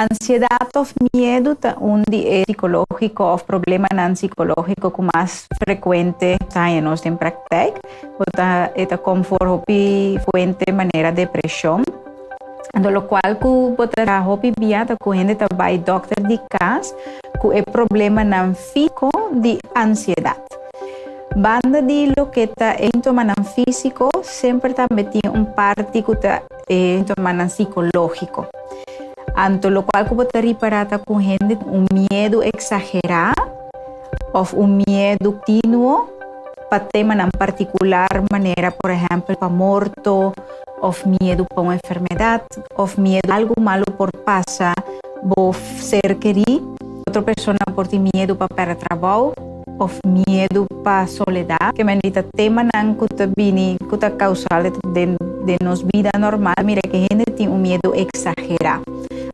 Ansiedat òf miedu ta un di e sikológiko òf problemanan sikológiko ku mas frekuente ta haña nos den praktijk. Bo ta e ta kom for hopi fuente manera depreshon. Anto lokual ku bo ta traha hopi bia ta ku hende ta bai dòkter di kas ku e problemanan físiko di ansiedat. Banda di loke ta e síntomanan físiko semper tambe tin un parti ku ta e síntomanan sikológiko. Anto lokual ku bo ta ripará ta ku hende tin un miedu eksagerá òf un miedu kontinuo pa temanan partikular manera por ehèmpel pa morto òf miedu pa un enfermedat òf miedu algu malu por pasa bo ser kerí. Otro persona por tin miedu pa pèrdè trabou òf miedu pa soledat. Ke men di ta temanan ku ta bini ku ta kausal den den nos bida normal mira ke hende tin un miedu eksagerá.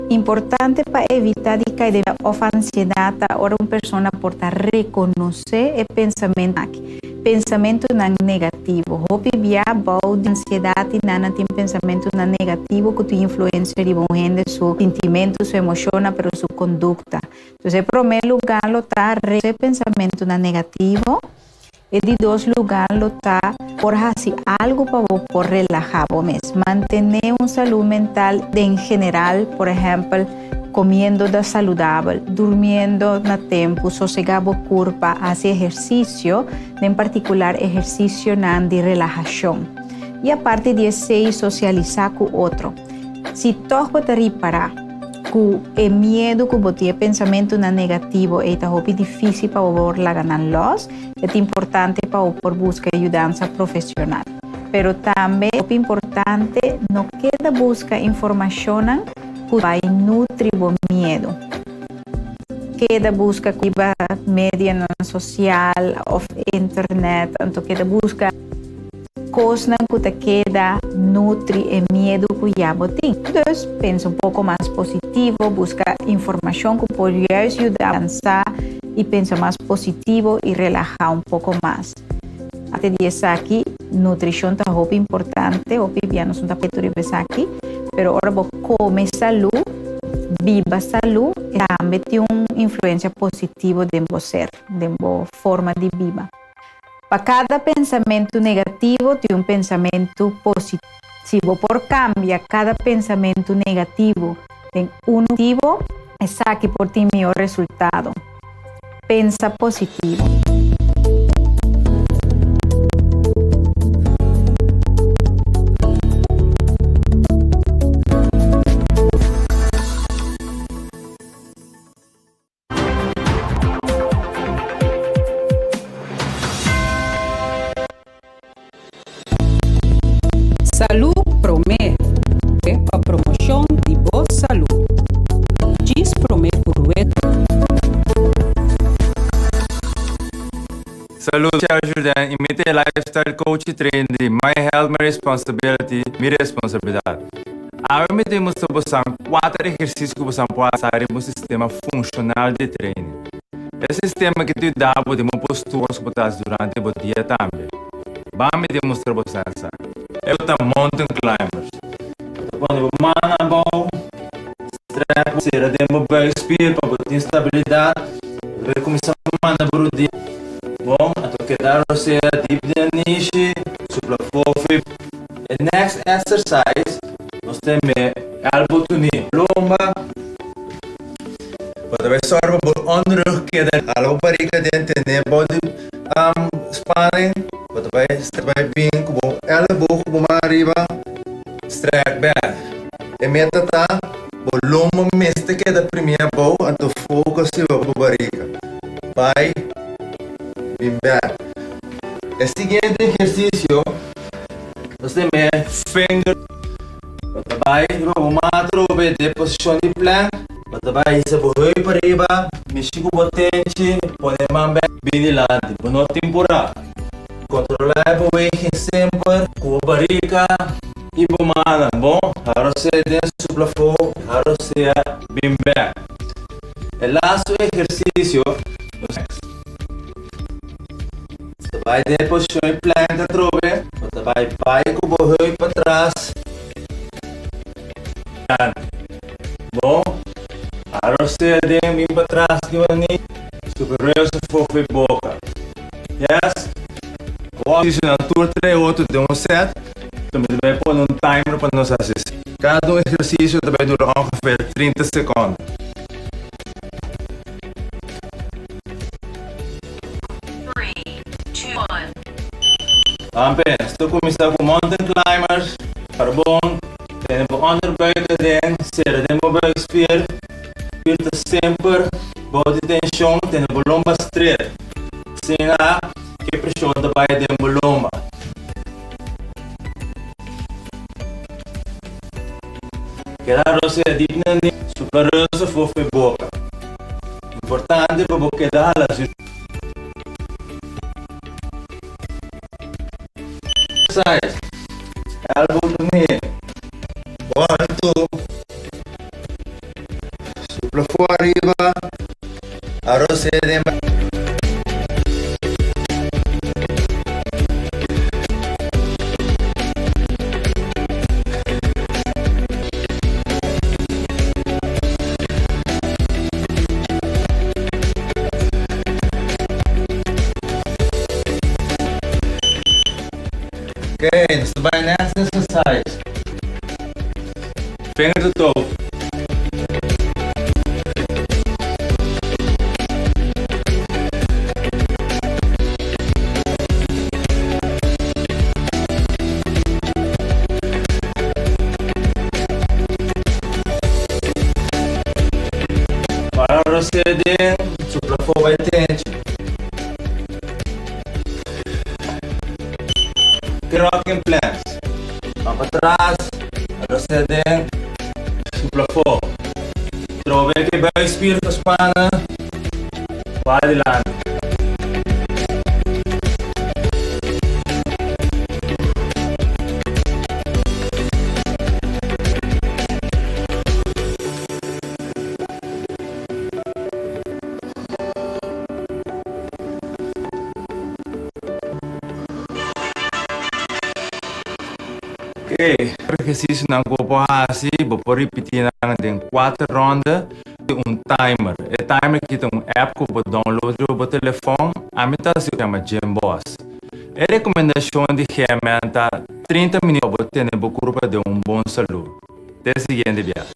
Importante pa evitá di kai den òf ansiedat ta ora un persona por ta rekonosé e pensamentu aki. Pensamentunan negativo. Hopi bia bou di ansiedat i nan a tin pensamentunan negativo ku tin influensia riba un hende su sintimentu, su emoshonnan pero su kondukta. Entonces e promé lugá lo ta rekonosé pensamentunan negativo. E di dos lugá lo ta por hasi algu pa bo por relahá bo mes. Mantené un salú mental den general, por ehèmpel, komiendo da saludabel, durmiendo na tempu, sosegá bo kurpa, hasi ehersisio, den partikular ehersisionan di relahashon. I aparte di esei sosialisá ku otro. Si tòg bo ta ripará ku e miedu ku bo tin, e pensamentunan negativo ei ta hopi difísil pa bo por laga nan lòs, e ta importante pa bo por buska yudansa profesional. Pero tambe hopi importante no keda buska informashonnan ku bai nutri bo miedu. Keda buska riba medianan sosial òf internet, anto keda buska. Kosnan ku ta keda nutri e miedu ku ya bo tin. Dus, pensa un poko mas positivo, buska informashon ku por juist yuda balansa i pensa mas positivo i relahá un poko mas. Aparte di esaki, nutrishon ta hopi importante, hopi bia nos no ta papia tur riba esaki, pero ora bo kome salú, biba salú, e tambe tin un influensia positivo den bo ser, den bo forma di biba. Pa kada pensamentu negativo tin un pensamentu positivo. Si bo por kambia kada pensamentu negativo den unu positivo, esaki por tin mihó resultado. Pensa positivo. Salú promé pa promoshon di bo salú. Djis promé ku rueda. Salud, Michelle Jourdain y mi ta e lifestyle coach y trainer di My Health My Responsibility, Mi Responsabilidad. Awe mi ta mustra bosan kuater ehersisio ku bosan por hasa riba un sistema funshonal di training. E sistema ki ta yuda bo den bo postura ku bo ta hasi durante bo dia tambe. Ban mi demostrá bosan esaki. E ta mountain climbers. Bo ta pone bo man abou, strek bo sera den bo buikspier pa bo tin stabilidat. Bo ta bai kuminsá manda bo rudia. Bon, anto keda rosea dip den nishi, supla fofi. E next exercise nos ta heme elbow to knee. Lomba. Bo ta bai sòru pa bo onderrug keda hala bo barika den tene body spanning. Bo ta bai bai bin ku bo elleboog ku bo man ariba strek bek. E meta ta bo lomba mester keda primi abou anto focus riba bo barika. Bai bin bek. E siguiente ehersisio nos ta heme finger. Bo ta bai riba bo man atrobe den posishon di plank. Bo ta bai hisa bo heup ariba, mishi ku bo tenchi, pone e man bek bin dilanti. Bo no tin purá. Kontrolá e beweging semper ku bo barika i bo mannan. Bon, harosea den su plafó, harosea bin bek. E lastu ehersisio nos. Bo ta bai den e posishon di plank atrobe. Bo ta bai bai ku bo heup patras. Bon. Rosea den, bin patras di wani, super reuze for for boca. Yes? Awor ehersisio nan tur tres otro den un set, tambe ta bay pone un timer pa nos haci. Cada un ehersisio ta bay dura ongeveer 30 seconde. Three, two, one. Ampe, nos ta cuminsa cu mountain climbers, carbon, tene bo onderbuik aden, cera den bo buikspier, spier ta semper bou di tension, tene bo lomba straight, asina ke presion ta bai den bo lomba. Keda rosea dip na nin, supla reuze for fe boka. Importante pa bo keda hala su. Exercise, elbow to knee. One, two. Supla for ariba. Arosea den. Ok, nos ta bai next exercise. Finger to toe. Para rosea den, supla for bai tenchi. Rocking planks. Van patras, rosea den, supla for. Trobe ke buikspier gespannen, bai adelante. Ok, ehersisio nan ku bo por hasi, bo por ripití nan den kuater ronda di un timer. E timer aki ta un app ku bo download riba bo telefòn, ami ta hasi yama Gymboss. E rekomendashon di GMN ta 30 minüt pa bo tene bo kurpa den un bon salú. Te siguiente biaha.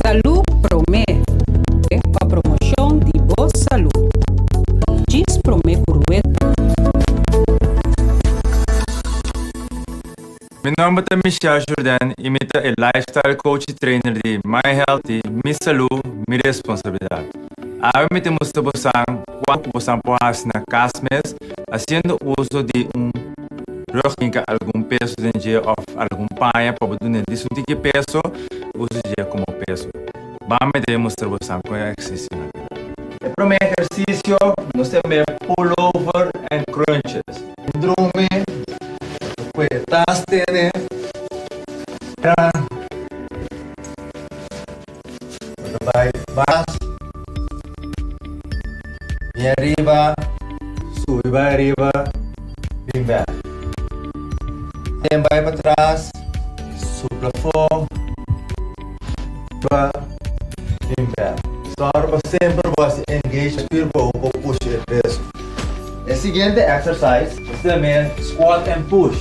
Salú Promé, pa promoshon di bo salú. Djis promé ku rueda. Mi nomber ta Michelle Jourdain y mi ta e lifestyle coach y trainer di My Healthy, Mi Salú, Mi Responsabilidad. Awe mi ta mustra bosan cua cu bosan por haci na cas mes haciendo uso di un rug hinca algun peso den dje of algun paña pa bo duna dis un tiki peso usa dje como peso. Ban mi ta mustra bosan con e ehercicionan. E prome ehercicio nos ta yama pullover and crunches. Drumi, cu e tas tene. Bo ta bai bas, bin ariba, subi bai ariba, bin bek. Den bai patras, supla afó, ba, bin bek. Sòru pa semper bo hasi engage spier bo por pusha e peso. E siguiente exercise nos ta yam'é squat and push.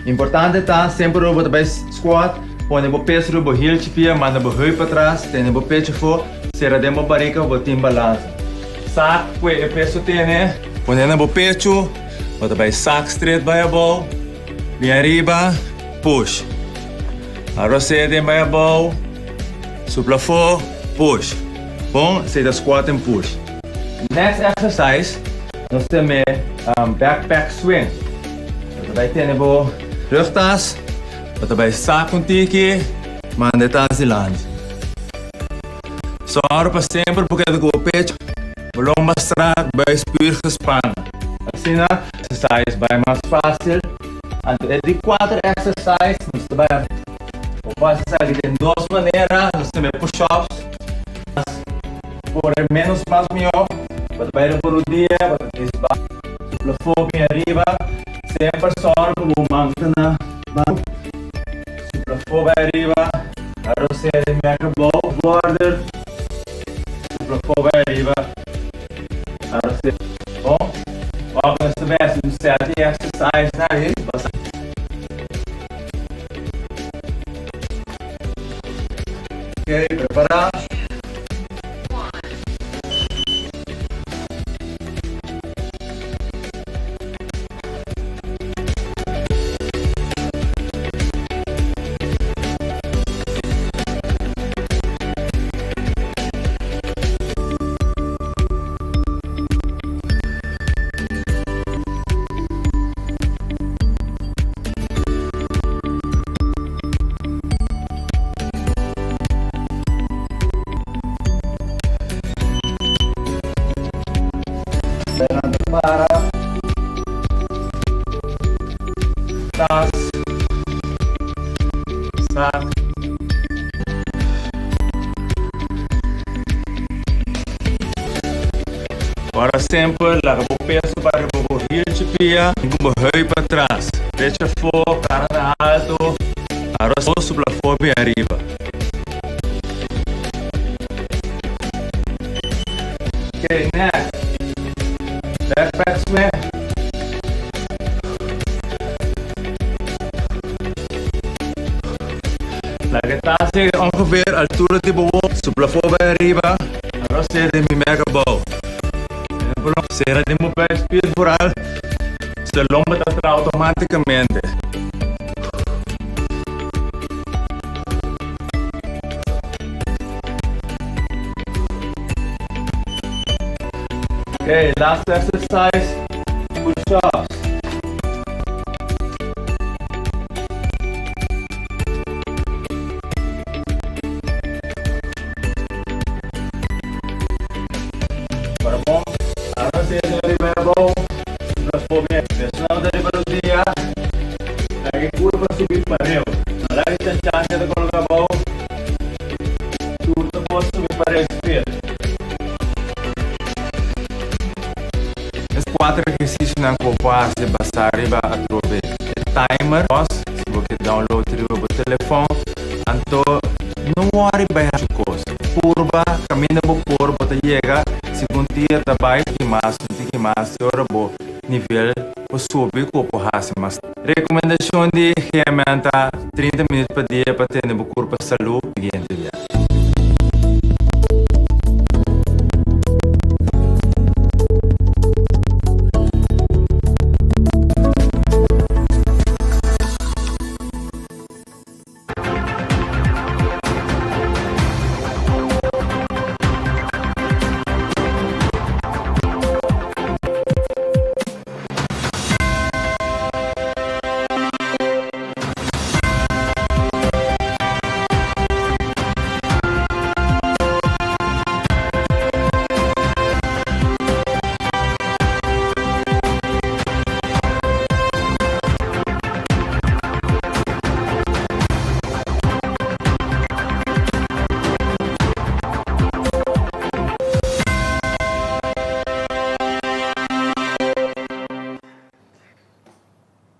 Importante ta semper ora bo ta bai squat, pone bo peso riba bo hieltje pia, manda bo heup patras, tene bo pecho afó, sera den bo barika pa bo tin balansa. Sak pue e peso tene, pone na bo pecho, bo ta bai sak straight bai abou, bin ariba, push. Arosea den bai abou, supla afó, push. Bon, esei ta squat en push. Next exercise, nos ta me backpack swing. Bo ta bai tene bo rugtas, bo ta bai sak un tiki, manda e tas dilanti. Sòru pa semper bo keda ku bo pecho, bo lomba strak, buikspier gespannen. Asina exercise bai mas fácil. Anto e di kuater exercise nos ta bai bo por hasi esaki den dos manera, nos ta mira push-ups, mas kore menos mas mihó, bo ta bai riba bo rudia, bo ta disba su plafon bin ariba, semper sòru pa bo man ta na bou, su plafon bai ariba, arosé di meka bou, border, su plafon bai ariba. Bon, wak nos ta besi un set di exercise na ahí. Ok, prepara. Fernando para. Tas. Sak. Ora semper laga bo peso pa riba bo hieltje pia i ku bo heup patras. Pecha afó, kara na alto, aros bo supla afó bin ariba. Okay, next. Backpack swing. Laga e tas yega ongeveer altura di bo wou. Supla afó bai ariba. Arroz sera den mi mega bou. Sera den bo buikspier vooral. Su lomba ta traha automaticamente. Okay, last exercise, push-ups. Para bon, ahora sí, riba e abou, transforme, personal ta riba rodia, laga e curva subi pareu. No laga e chanchan keda coloca abou, tur ta por subi pareu spier. Es cuater ehercicionan cu bo por haci basa riba atrobe e timer, si bo ke download riba bo telefon, anto no worry bay haci cos. Purba caminda bo por bo ta yega, segun dia ta bay tiki mas, un tiki mas te ora bo nivel por subi cu bo por haci mas. Recomendacion di GMN ta 30 minuut pa dia pa tene bo curpa salud siguiente dia.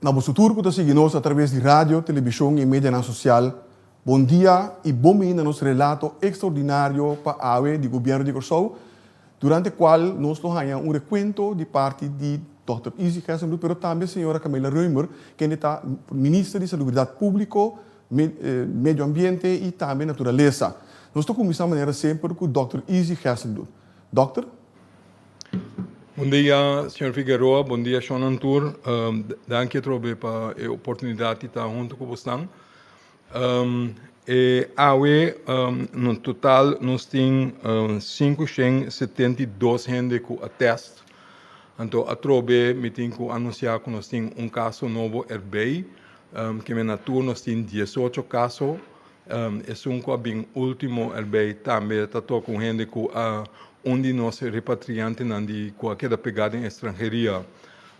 Na boso tur ku ta sigui nos atraves di radio, telebishon i medianan sosial, bon dia i bon bini na nos relato ekstraordinario pa awe di Gobièrnu di Kòrsou, durante kual nos lo haña un rekuento di parti di Dòkter Izzy Gerstenbluth pero tambe señora Camilla Römer, kende ta Minister di Salubridat Públiko, Medio Ambiente i tambe Naturalesa. Nos ta kuminsá manera semper ku Dòkter Izzy Gerstenbluth. Dòkter? Bon dia señor Figueroa, bon dia shonnan tur. Danki atrobe pa e oportunidat di ta huntu ku bosnan. E awe na total nos tin 572 hende ku a tèst. Anto atrobe mi tin ku anunsiá ku nos tin un kaso nobo erbei. Keme na tur nos tin 18 kaso. Esun ku a bin último erbei tambe ta toka un hende ku a un di nos repatriantenan di ku a keda pegá den estranheria.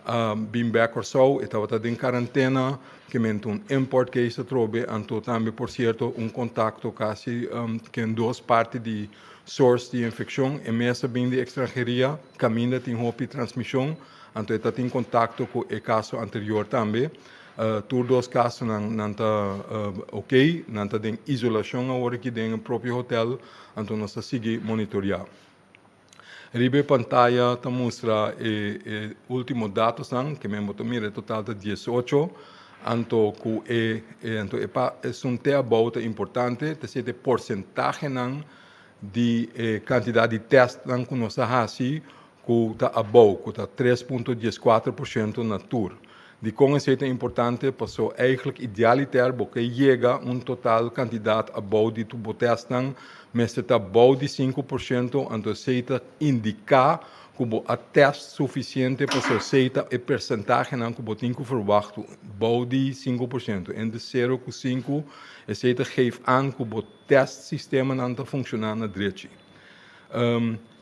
a bin bèk Kòrsou, e tabata den karantena, ke men ta un import case atrobe, anto tambe por sierto un kontakto kasi ken dos parti di source di infekshon, e mes a bin di ekstranheria kaminda tin hopi transmishon, anto e ta tin kontakto ku e kaso anterior tambe. Tur dos kasonan nan ta ok, nan ta den isolashon awor aki den e propio hotel, anto nos ta sigui monitoreá. Riba e pantaya ta mustra e e ultimo datosnan, ke men bo ta mira e total ta 18, anto ku e e anto e pa esun te abou ta importante, ta siete porsentahenan di e kantidat di tèstnan ku nos a hasi ku ta abou, ku ta 3,14% na tur. Dikon esei ta importante? Paso eigenlijk idealiter bo ke yega un total kantidat abou di tur bo tèstnan mester ta bou di 5%, anto esei ta indiká ku bo a tèst sufisiente paso esei ta e persentahenan ku bo tin ku ferwachtu, bou di 5%, entre sero ku sinku, esei ta geef aan ku bo tèst sistemanan ta funshoná na drechi.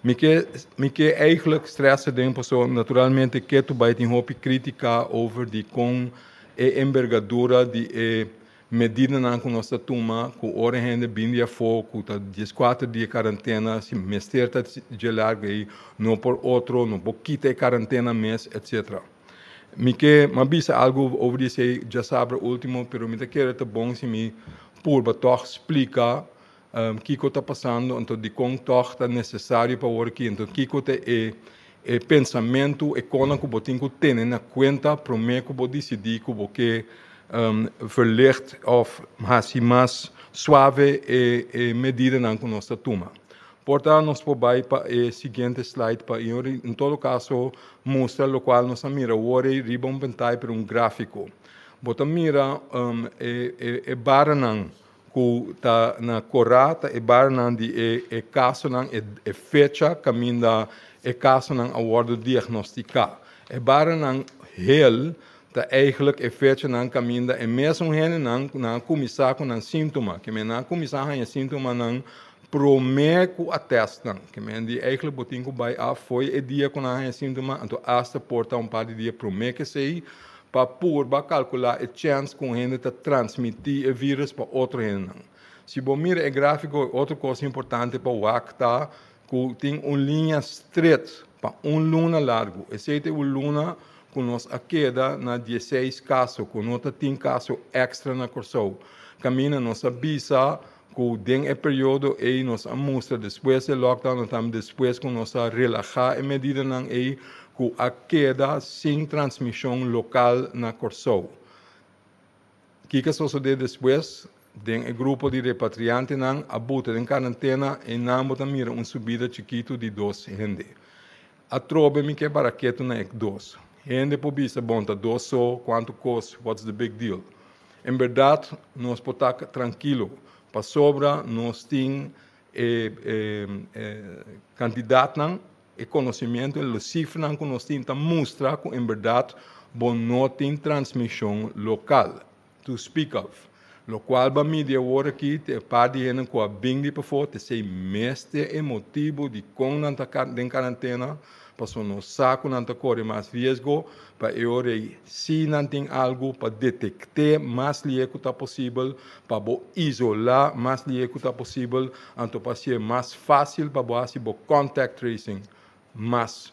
Mi ke mi ke eigenlijk stressa den paso naturalmente ketu bai tin hopi kritika over di kon e embergadura di e medidanan ku nos ta tuma ku ora hende bin di afó ku ta 14 dia karantena si mester ta dje largu ei no por otro no por kita e karantena mes etcetera. Mi ke mi a bisa algu over di esei djasabra ultimo pero mi ta kere ta bon si mi purba tòg splika Kiko ta pasando, anto dikon tòg ta nesesario pa awor aki? Anto kiko ta e e pensamentu, e konan ku bo tin ku tene na kuenta promé ku bo disidí ku bo ke verlicht òf hasi mas suave e e medidanan ku nos ta tuma? Por ta nos por bai pa e siguiente slide pa en todo kaso mustra lokual nos a mira awor ei riba un pantaya pero un gráfiko. Bo ta mira e e e baranan ku ta na korá ta e barnan di e e kasonan, e e fecha kaminda e kasonan a wòrdu diagnostiká. E barnan hel ta eigentlik e fechanan kaminda e mesun hendenan ku nan a kuminsá ku nan síntoma, ke men nan a kuminsá haña síntomanan promé ku a tèst nan. Ke men di eigentlik bo tin ku bai af fo'i e dia ku nan a haña síntoma, anto asta por ta un par di dia promé ku esei pa purba kalkulá e chèns ku un hende ta transmití e vírùs pa otro hendenan. Si bo mira e gráfiko, otro kos importante pa wak ta ku tin un liña stret pa un luna largu. Esei ta e un luna ku nos a keda na 16 kaso, ku no ta tin kaso èkstra na Kòrsou. Kaminda nos a bisa ku den e periodo ei nos a mustra despues di e lockdown i tambe despues ku nos a relahá e medidanan ei ku a keda sin transmishon lokal na Kòrsou. Kiko a sosodé despues? Den e grupo di repatriantenan a buta den karantena i nan bo ta mira un subida chikitu di dos hende. Atrobe mi ke baraketu na e dos. Hende por bisa, bon, ta dos so, kuantu kos, what's the big deal? En bèrdat nos por ta trankilo, pasobra nos tin e kantidatnan, e konosimiento, e sifranan ku nos tin ta mustra ku en bèrdat bo no tin transmishon lokal to speak of. Lokual bo a midi awor aki ta e par di hende ku a bin di pafó, ta esei mes ta e motibu dikon nan ta den karantena, pasobra nos sa ku nan ta kore mas riesgo, pa e ora ei si nan tin algu pa detekt'é mas lihe ku ta posibel, pa bo isolá mas lihe ku ta posibel, anto pa hasié mas fásil pa bo hasi bo contact tracing mas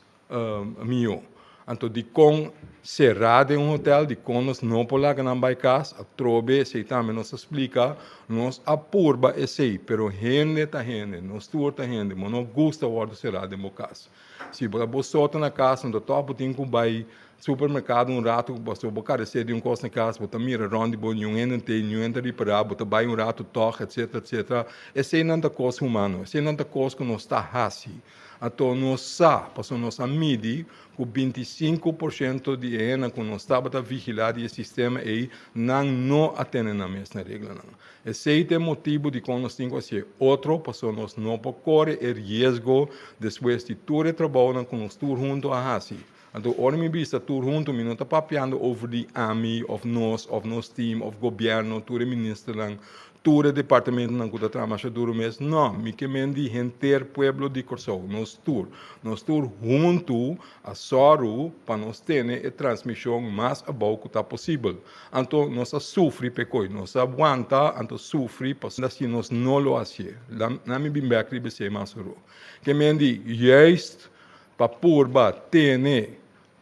mihó. Anto dikon será den un hotel, dikon nos no por laga nan bai kas, atrobe esei tambe nos a splika, nos a purba esei, pero hende ta hende, nos tur ta hende, bo no gusta wòrdu será den bo kas. Si bo ta bo so ta na kas, anto tòg bo tin ku bai supermerkado un ratu, pasobra bo karesé di un kos na kas, bo ta mira rònt di bo, niun hende no tei, niun hende ta ripará, bo ta bai un ratu tòg, etsetera, etsetera. Eseinan ta kos humano, eseinan ta kos ku nos ta hasi. Anto nos sa, pasobra nos a midi ku 25% di e hendenan ku nos tabata vigilá di e sistema ei, nan no a tene nan mes na reglanan. Esei ta e motibu dikon nos tin ku hasié otro, pasobra nos no por kore e riesgo despues di tur e trabounan ku nos tur huntu a hasi. Anto ora mi bisa tur huntu mi no ta papiando over di ami òf nos òf nos team òf gobièrnu, tur e ministernan. Tur e departamentonan ku ta traha masha duru mes? No, mi ke men di henter pueblo di Kòrsou, nos tur. Nos tur huntu a sòru pa nos tene e transmishon mas abou ku ta posibel. Anto nos a sufri p'e koi, nos a wanta anto sufri pasobra si nos no lo hasié. Laat mi bin bèk riba esei mas oro. Ke men di juist pa purba tene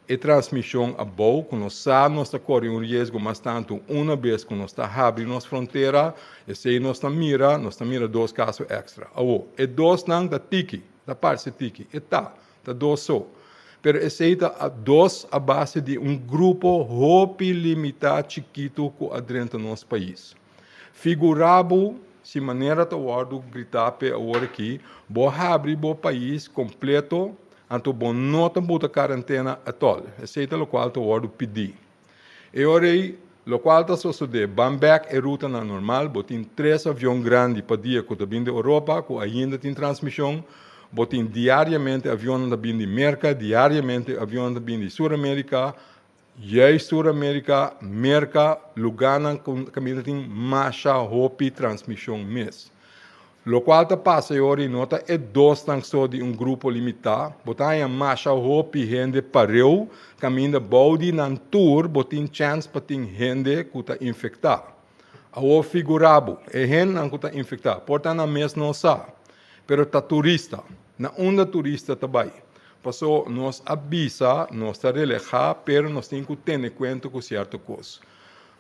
E transmishon abou ku nos sa nos ta kore un riesgo mas tantu una bes ku nos ta habri nos frontera, esei nos ta mira, nos ta mira dos kaso èkstra. Awor, e dosnan ta tiki, ta parse tiki, e ta, ta dos so. Pero esei ta dos a base di un grupo hopi limitá chikitu ku a drenta nos pais. Figurá bo si manera ta wòrdu gritá p'e awor aki, bo habri bo pais kompleto, Anto bo no ta buta karentena atòl. Esei ta lokual ta wòrdu pidí. E ora ei, lokual ta sosodé, ban bèk e rutanan normal, bo tin tres avion grandi pa dia ku ta bin di Oropa ku ainda tin transmishon, bo tin diariamente avionnan ta bin di Merka, diariamente avionnan ta bin di Sur Amerika, juist Sur Amerika, Merka, lugánan ku kaminda tin masha hopi transmishon mes. Lokual ta pasa e ora i no ta e dosnan so di un grupo limitá, bo ta haña masha hopi hende pareu kaminda bou di nan tur bo tin chèns pa tin hende ku ta infektá. Awor figurá bo, e hendenan ku ta infektá por ta nan mes no sa, pero ta turista. Na unda turista ta bai? Paso nos a bisa nos ta relehá pero nos tin ku tene kuenta ku sierto kos.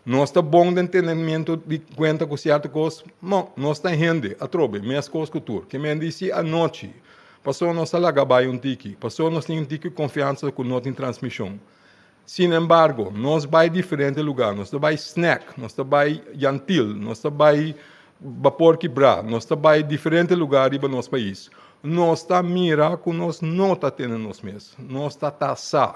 Nos ta bon den tenemiento di kuenta ku sierto kos? No, nos ta hende, atrobe, meskos ku tur. Ke men di si anochi, pasobra nos a laga bai un tiki, pasobra nos tin un tiki konfiansa ku no tin transmishon. Sin embargo, nos bai diferente lugá, nos ta bai snack, nos ta bai Jan Thiel, nos ta bai Bapor Kibrá, nos ta bai diferente lugá riba nos pais. Nos ta mira ku nos no ta tene nos mes, nos ta tasá.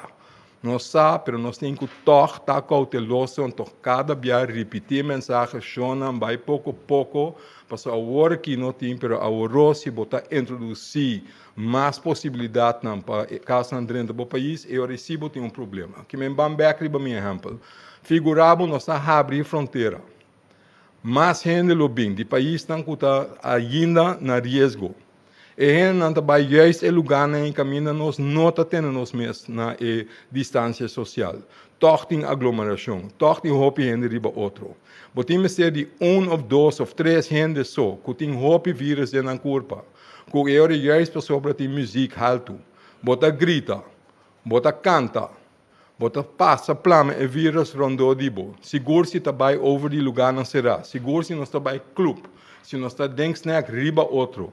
Nos sa, pero nos tin ku tòg ta kouteloso anto kada bia ripití e mensahe, Shonnan, bai poko poko, pasobra awor aki no tin, pero aworó si bo ta introdusí mas posibilidatnan pa e kasnan drenta bo pais, e ora ei sí bo tin un problema. Ki men ban bèk riba mi ehèmpel. Figurá bo nos ta habri frontera. Mas hende lo bin di paisnan ku ta ainda na riesgo. E hendenan ta bai juist e lugánan ei kaminda nos no ta tene nos mes na e distansia sosial. Tòg tin aglomerashon, tòg tin hopi hende riba otro. Bo tin mester di un òf dos òf tres hende so ku tin hopi vírus den nan kurpa, ku e ora juist pasobra tin muzik haltu. Bo ta grita, bo ta kanta, Bo ta pasa plama e virus rondó di bo. Sigur si ta bai over di lugánan será. Sigur si nos ta bai club. Si nos ta den snack riba otro.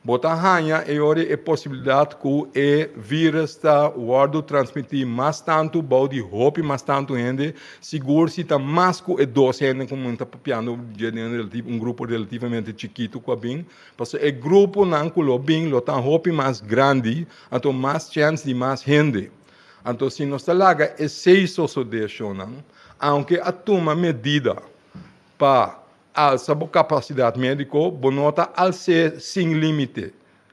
Bo ta haña e ora e posibilidat ku e virus ta wòrdu transmití mas tantu bou di hopi mas tantu hende. Sigur si ta mas ku e dos hende ku mi ta papiando dje den un grupo relativamente chikitu ku a bin. Pasobra e gruponan ku lo bin lo ta hopi mas grandi, anto mas chèns di mas hende. Anto si nos ta laga esei sosodé, shonnan, aunke a tuma medida pa alsa bo kapasidat médiko, bo no ta als'é sin límite.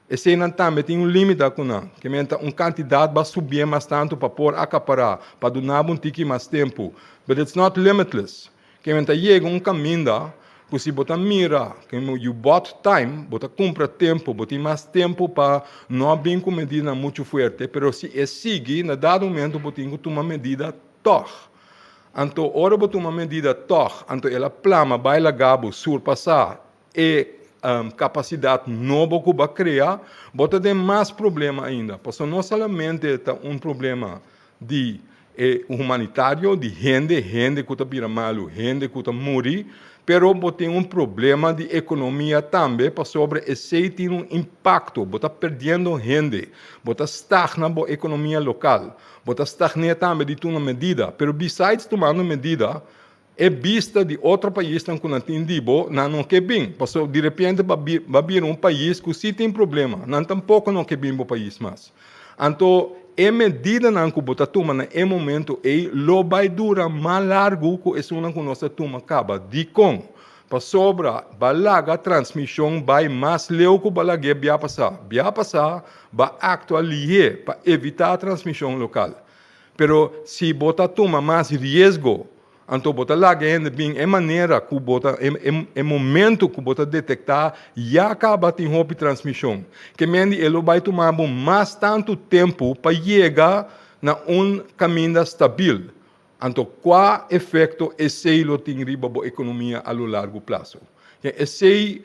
Eseinan tambe tin un límite ku nan, ke men ta un kantidat ba subié mas tantu pa por akapará, pa duna bo un tiki mas tempu. But it's not limitless. Ke men ta yega un kaminda ku si bo ta mira ke you bought time, bo ta kumpra tempu, bo tin mas tempu pa no bin ku medidanan muchu fuerte, pero si e sigui na dado momento bo tin ku tuma medida tòg. Anto ora bo tuma medida tòg, anto el a plama bai laga bo surpasá e kapasidat nobo ku bo a krea, bo ta den mas problema ainda. Pasobra no solamente ta un problema di e humanitario, di hende, hende ku ta bira malu, hende ku ta muri, pero bo tin un problema di ekonomia tambe pasobra esei tin un impakto, bo ta perdiendo hende, bo ta stagna bo ekonomia lokal, bo ta stagné tambe di tuma medida, pero besides tumando medida, E bista di otro paisnan ku nan tin di bo, nan no ke bin. Pasobra di repente bo a bira un pais ku si tin problema. Nan tampoko no ke bin bo pais mas. Anto e medidanan ku bo ta tuma na e momento ei lo bai dura mas largu ku esunnan ku nos a tuma kaba. Dikon? Pasobra bo a laga transmishon bai mas leu ku bo a lag'é bia pasá. Bia pasá bo a aktua lihé pa evitá transmishon lokal. Pero si bo ta tuma mas riesgo. Anto bo ta laga e hende bin e manera ku bo ta e momento ku bo ta detektá ya kaba tin hopi transmishon. Ke men di e lo bai tuma bo mas tantu tempu pa yega na un kaminda stabil. Anto kua efekto esei lo tin riba bo ekonomia a lo largu plaso? Esei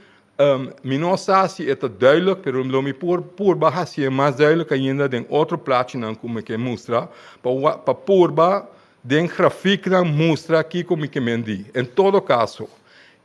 mi no sa si e ta duidelijk, pero lo mi por purba hasié mas duidelijk ainda den otro plachinan ku mi ke mustra pa purba Den grafieknan mustra kiko mi ke men di. En todo kaso,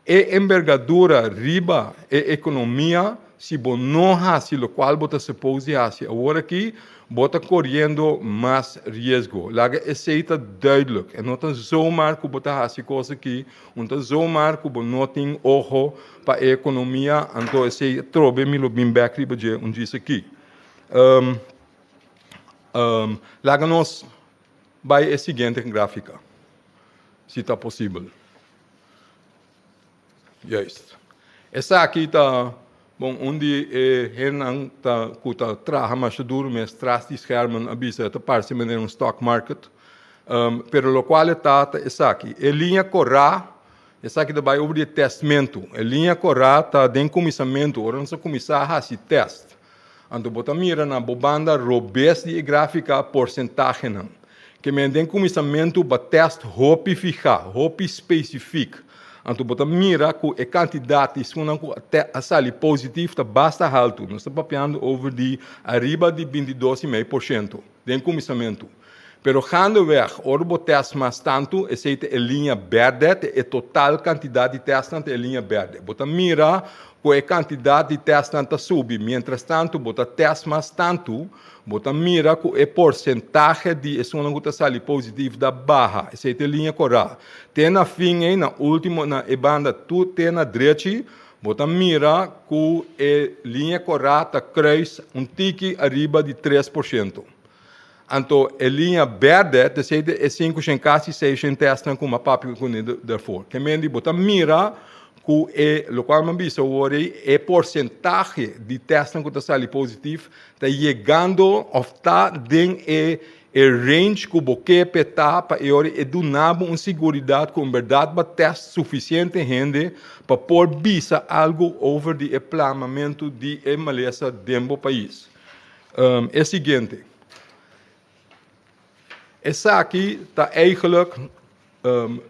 e embergadura riba e ekonomia, si bo no hasi lokual bo ta suppose di hasi awor aki, bo ta koriendo mas riesgo. Laga esei ta duidelijk. E no ta zomaar ku bo ta hasi kos aki, un ta zomaar ku bo no tin oho pa e ekonomia, anto esei atrobe mi lo bin bek riba dje un djis aki. Laga nos. Bai e siguiente gráfika, si ta posibel. Juist. Esaki ta, bon, un di e hendenan ta ku ta traha masha duru mes tras di schermen a bisa e ta parse manera un stock market. Pero lokual e ta ta esaki. E liña korá, esaki ta bai over di e testmentu. E liña korá ta den kuminsamentu, ora nos a kuminsá hasi test. Anto bo ta mira na bo banda robes di e gráfika porsentahenan. Ke men den kuminsamentu ba tèst hopi fihá, hopi spesifik. Anto bo ta mira ku e kantidat di esunnan ku a sali positif ta basta haltu. Nos ta papiando over di ariba di 22 i mei porshento den kuminsamentu. Pero gaandeweg, ora bo tèst mas tantu, esei ta e liña bèrdè, ta e total kantidat di tèstnan ta e liña bèrdè. Bo ta mira ku e kantidat di tèstnan ta subi. Mientrastantu bo ta tèst mas tantu, bo ta mira ku e porsentahe di esunnan ku ta sali positif ta baha. Esei ta e liña kòrá. Te na fin ei, na último, na e banda tur te na drechi, bo ta mira ku e liña kòrá ta kruis un tiki ariba di 3%. Anto e liña bèrdè ta esei e 500 kasi 600 tèstnan ku m'a papia kuné dèrfor. Ke men di bo ta mira ku e lokual m'a bisa awor ei, e porsentahe di tèstnan ku ta sali positif ta yegando òf ta den e e range ku bo ke p'e ta pa e ora e duna bo un siguridat ku en bèrdat bo a tèst sufisiente hende pa por bisa algu over di e plamamentu di e malesa den bo pais. E siguiente. Esaki ta eigenlijk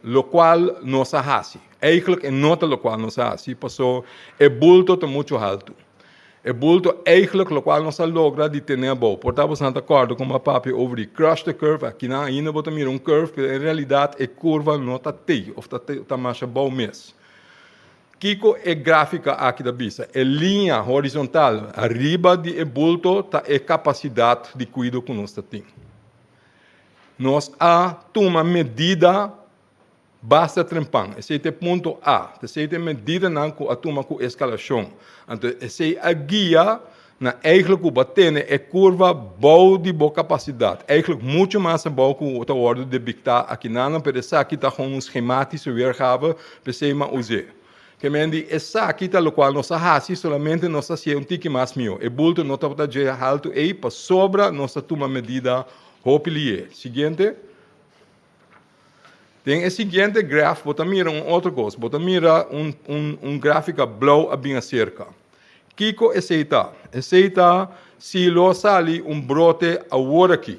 locual nos a haci. Eigenlijk e no ta locual nos a haci, paso e bulto ta mucho halto. E bulto eigenlijk locual nos a logra di tene abou. Por ta boso ta corda como a papia over di crush the curve, akinan ainda bo ta mira un curve, pero en realidad e curva no ta tey of ta masha abou mes. Kiko e gráfika aki ta bisa? E liña horizontal riba di e bulto ta e kapasidat di kuido ku nos ta tin. Nos a tuma medida basta trempan. Esei ta e punto A. Esei ta e medidanan ku a tuma ku eskalashon. Anto esei a guia na eigenlijk ku bo a tene e kurva bou di bo kapasidat. Eigenlijk muchu mas abou ku ta wòrdu debiktá akinanan, pero esaki ta gewoon un schematische weergave, p'esei m'a us'é. Ke men di esaki ta lokual nos a hasi, solamente nos a hasié un tiki mas mihó. E bulto no tabata dje haltu ei pasobra nos a tuma medida hopi lié. Siguiente. Den e siguiente graf bo ta mira un otro kos. Bo ta mira un un un gráfika blou a bin aserka. Kiko esei ta? Esei ta si lo sali un brote awor aki.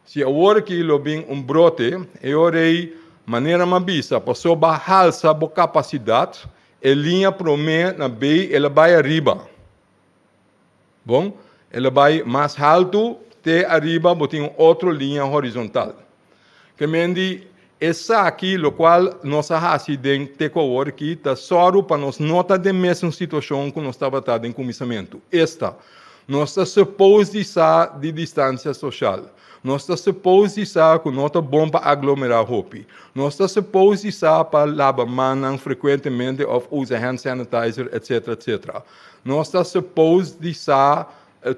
Si awor aki lo bin un brote, e ora ei, manera mi a bisa, pasobra halsa bo kapasidat, e liña promé na bei el a bai ariba. Bon, el a bai mas haltu te ariba bo tin un otro liña horizontal. Ke men di esaki lokual nos a hasi den te ku awor aki ta sòru pa nos no ta den mesun situashon ku nos tabata den kuminsamentu. Esta, nos ta suppose di sa di distansia soshal. Nos ta suppose di sa ku no ta bon pa aglomerá hopi. Nos ta suppose di sa pa laba mannan frekuentemente òf usa hand sanitizer etsetera etsetera. Nos ta suppose di sa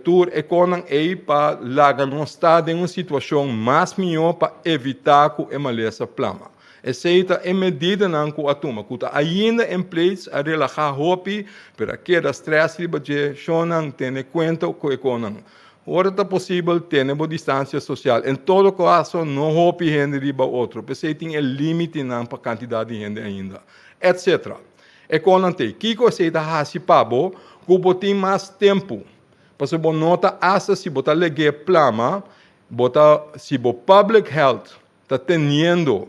tur e konan ei pa laga nos ta den un situashon mas mihó pa evitá ku e malesa plama. Esei ta e medidanan ku a tuma, ku ta ainda en place, a relahá hopi, pero a keda strès riba dje. Shonnan, tene kuenta ku e konan. Ora ta posibel, tene bo distansia sosial. En todo kaso, no hopi hende riba otro. P'esei tin e límitenan pa kantidat di hende ainda, etc. E konan t'ei. Kiko esei ta hasi pa bo ku bo tin mas tempu? Pasobra bo no ta asta si bo ta leg'é plama, bo ta si bo public health ta teniendo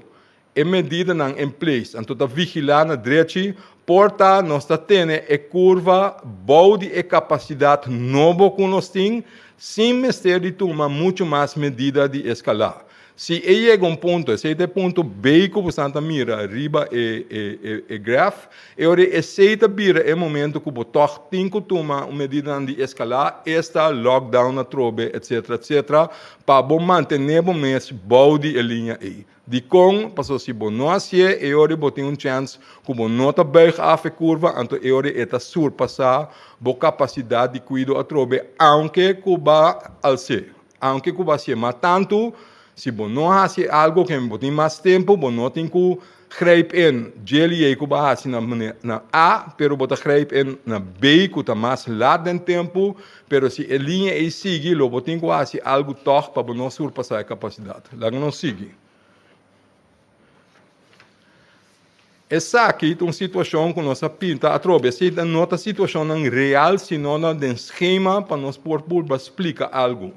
e medidanan en place, anto ta vigilá na drechi, por ta nos ta tene e kurva bou di e kapasidat nobo ku nos tin, sin mester di tuma muchu mas medida di eskalá. Si e yega un punto, esei ta e punto B ku bosan ta mira riba e e e graf, e ora esei ta bira e momento ku bo tòg tin ku tuma un medidanan di eskalá, esta lockdown atrobe, etcetera, etcetera, pa bo mantené bo mes bou di e liña ei. Dikon? Pasobra si bo no hasié, e ora bo tin un chèns ku bo no ta buig af e kurva, anto e ora e ta surpasá bo kapasidat di kuido atrobe, aunke ku bo als'é, aunke ku bo hasié. Ma tantu, si bo no hasi algu ke bo tin mas tempu, bo no tin ku grijp in dje liei ku bo a hasi na na A, pero bo ta grijp in na B ku ta mas lat den tempu, Pero si e liña ei sigui, lo bo tin ku hasi algu tòg pa bo no surpasá e kapasidat. Laga nos sigui. Esaki ta un situashon ku nos a pinta atrobe. Esei ta no ta situashonnan real, sino na den skema pa nos por purba splika algu.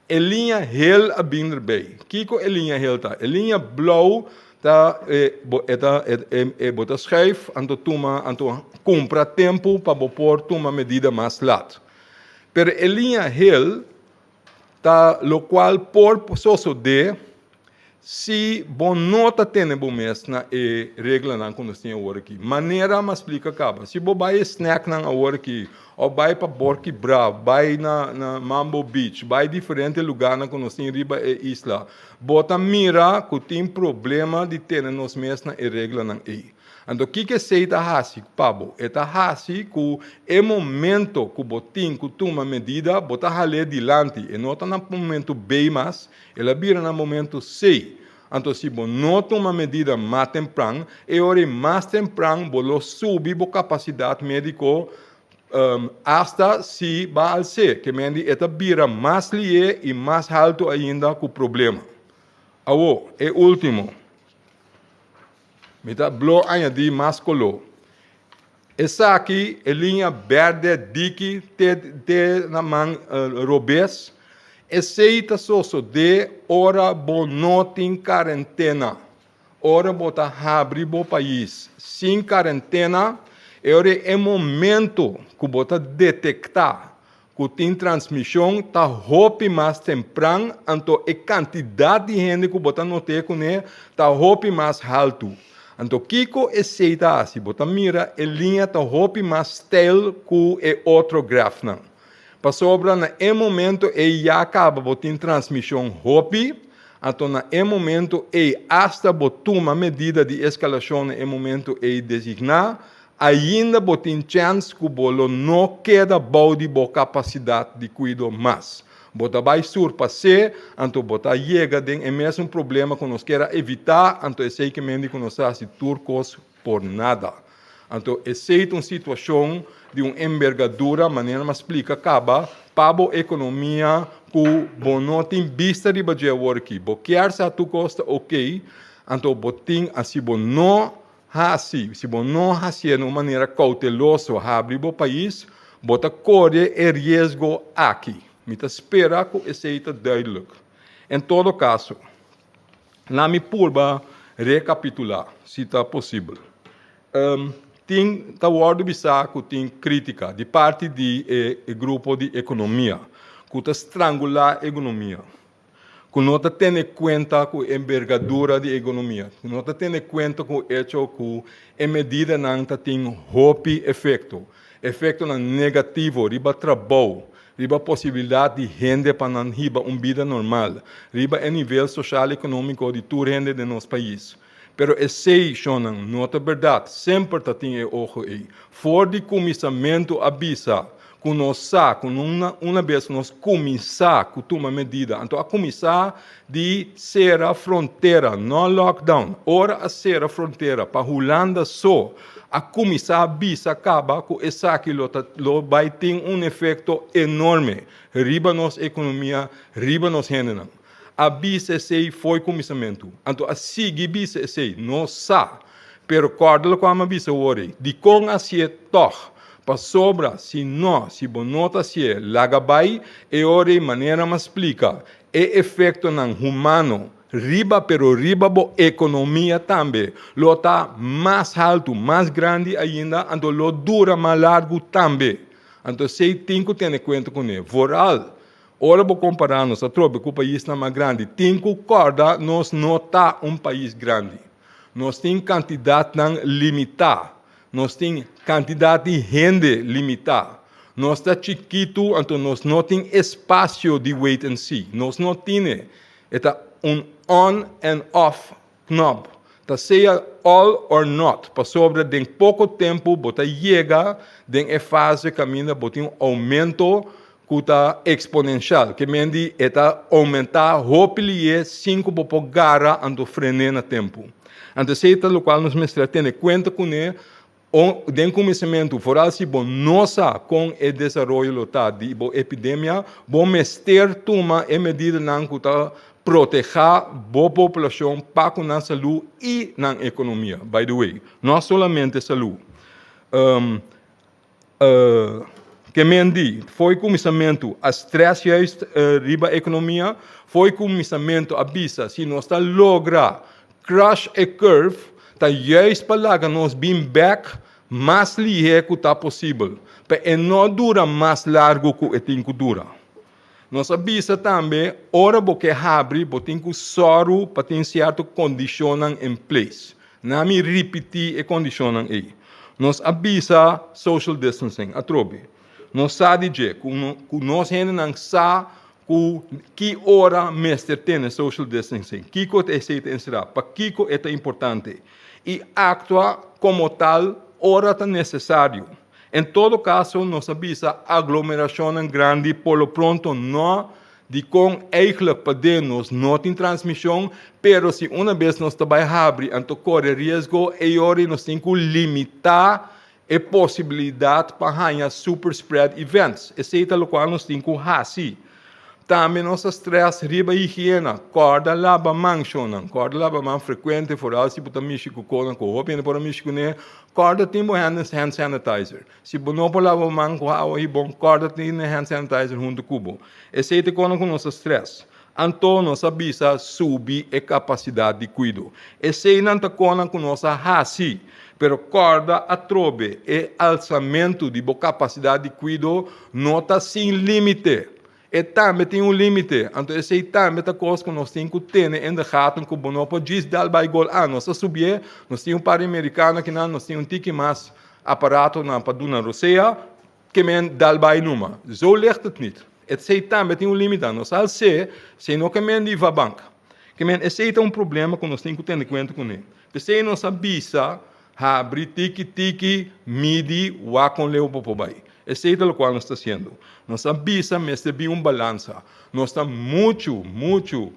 E liña hel a bin erbei. Kiko e liña hel ta? E liña blou ta e bo e ta e bo ta schuif anto tuma anto kumpra tempu pa bo por tuma medida mas lat. Pero e liña hel ta lokual por sosodé si bo no ta tene bo mes na e reglanan ku nos tin awor aki. Manera mi a splika kaba, si bo bai e snacknan awor aki òf bai pa Borki Bra, bai na na Mambo Beach, bai diferente lugarnan ku nos tin riba e isla, bo ta mira ku tin problema di tene nos mes na e reglanan ei. Anto kiko esei ta hasi pa bo? E ta hasi ku e momento ku bo tin ku tuma medida, bo ta hal'é dilanti. E no ta na momento bei mas, el a bira na momento sei. Anto si bo no tuma medida mas tempran, e ora ei mas tempran bo lo subi bo kapasidat médiko asta si ba als'é. Ke men di e ta bira mas lié i mas haltu ainda ku problema. Awor, e último. Mi ta blo añadí mas koló. Esaki e liña bèrdè diki te te na man robes. Esei ta sosodé ora bo no tin karentena. Ora bo ta habri bo pais sin karentena, e ora e momento ku bo ta detektá ku tin transmishon ta hopi mas tempran, anto e kantidat di hende ku bo ta not'é kuné ta hopi mas haltu. Anto kiko esei ta hasi? Bo ta mira e liña ta hopi mas steil ku e otro grafnan. Pasobra na e momento ei ya kaba bo tin transmishon hopi, anto na e momento ei asta bo tuma medida di eskalashon na e momento ei designá, Ainda bo tin chèns ku bo lo no keda bou di bo kapasidat di kuido mas. Bo ta bai surpas'é, anto bo ta yega den e mesun problema ku nos kier a evitá, anto esei ke mende ku nos ta hasi tur kos por nada. Anto esei ta un situashon di un embergadura, manera mi a splika kaba, pa bo ekonomia ku bo no tin bista riba dje awor aki. Bo kier sa tur kos ta okey, anto bo tin, si bo no Hasi, si bo no hasié na un manera kouteloso habri bo pais, bo ta kore e riesgo aki. Mi ta spera ku esei ta duidelijk. En todo kaso, laat mi purba rekapitulá, si ta posibel. Tin ta wòrdu bisá ku tin krítika di parti di e grupo di ekonomia ku ta strangulá ekonomia. ku no ta tene kuenta ku e embergadura di egonomia, ku no ta tene kuenta ku echo ku e medidanan ta tin hopi efekto, efektonan negativo riba trabou, riba posibilidat di hende pa nan hiba un bida normal, riba e nivel soshal ekonómiko di tur hende den nos pais. Pero esei, shonnan, no ta bèrdat, semper ta tin e oho ei. For di kuminsamentu a bisa ku nos sa ku una bes nos kuminsá ku tuma medida, anto a kuminsá di sera frontera, no lockdown. Ora a sera frontera pa Hulanda so, A kuminsá bisa kaba ku esaki lo ta lo bai tin un efekto enorme riba nos ekonomia, riba nos hendenan. A bisa esei fo'i kuminsamentu. Anto a sigui bisa esei. Nos sa. Pero kòrda lokual mi a bisa awor ei. Dikon hasié tòg? Pasobra si no, si bo no ta hasié, laga bai, e ora ei manera mi a splika, e efektonan humano riba pero riba bo ekonomia tambe lo ta mas haltu, mas grandi ainda, anto lo dura mas largu tambe. Anto esei tin ku tene kuenta kuné. Vooral ora bo kompará nos atrobe ku paisnan mas grandi, tin ku kòrda nos no ta un pais grandi. Nos tin kantidatnan limitá. Nos tin kantidat di hende limitá. Nos ta chikitu, anto nos no tin espasio di wait and see. Nos no tine. E ta un on and off knop. Ta sea all or not, pasobra den poko tempu bo ta yega den e fase kaminda bo tin un oumento ku ta eksponenshal. Ke men di e ta oumentá hopi lié sin ku bo por gara anto fren'é na tempu. Anto esei ta lokual nos mester a tene kuenta kuné Den kuminsamentu, foral si bo no sa kon e desaroyo lo ta di bo epidemia, bo mester tuma e medidanan ku ta protehá bo populashon pa ku nan salú i nan ekonomia. By the way, no solamente salú. Ke men di, fo'i kuminsamentu a strès juist riba ekonomia, fo'i kuminsamentu a bisa si nos ta logra crush e curve, ta juist pa laga nos bin bèk mas lihé ku ta posibel, pa e no dura mas largu ku e tin ku dura. Nos a bisa tambe ora bo ke habri bo tin ku sòru pa tin sierto kondishonnan in place. Na mi ripití e kondishonnan ei. Nos a bisa social distancing atrobe. Nos sa di dje ku ku nos hendenan sa ku ki ora mester tene social distancing, kiko esei ta enserá, pakiko e ta importante i aktua komo tal ora ta nesesario. En todo kaso nos a bisa aglomerashonnan grandi por lo pronto no, dikon eigelijk pa den nos no tin transmishon, pero si una bes nos ta bai habri anto kore riesgo eyori nos tin ku limitá e posibilidat pa haña super spread events. Esei ta lokual nos tin ku hasi. Tambe nos ta stress riba higiena, kòrda laba man shonnan, kòrda laba man frekuente foral si bo ta mishi ku konan ku hopi hende por a mishi kuné, kòrda tin bo hand hand sanitizer. Si bo no por laba bo man ku awa hibon, kòrda tin e hand sanitizer huntu ku bo. Esei ta e konan ku nos ta stress. Anto nos a bisa subi e kapasidat di kuido. Eseinan ta konan ku nos a hasi, pero kòrda atrobe e alsamentu di bo kapasidat di kuido no ta sin límite. E tambe tin un límite. Anto esei tambe ta kos ku nos tin ku tene in de gaten ku bo no por djis dal bai gol. Ah, nos a subié, nos tin un par di merikano akinan, nos tin un tiki mas aparatonan pa duna rosea, ke men dal bai numa. Zo ligt het niet. Esei tambe tin un límite. Nos al se, esei no ke men di vabank. Ke men esei ta un problema ku nos tin ku tene kuenta kuné. P'esei nos a bisa Habri tiki tiki, midi, wak kon leu bo por bai. Esei ta lokual nos ta hasiendo. Nos a bisa mester bin un balansa. Nos ta muchu, muchu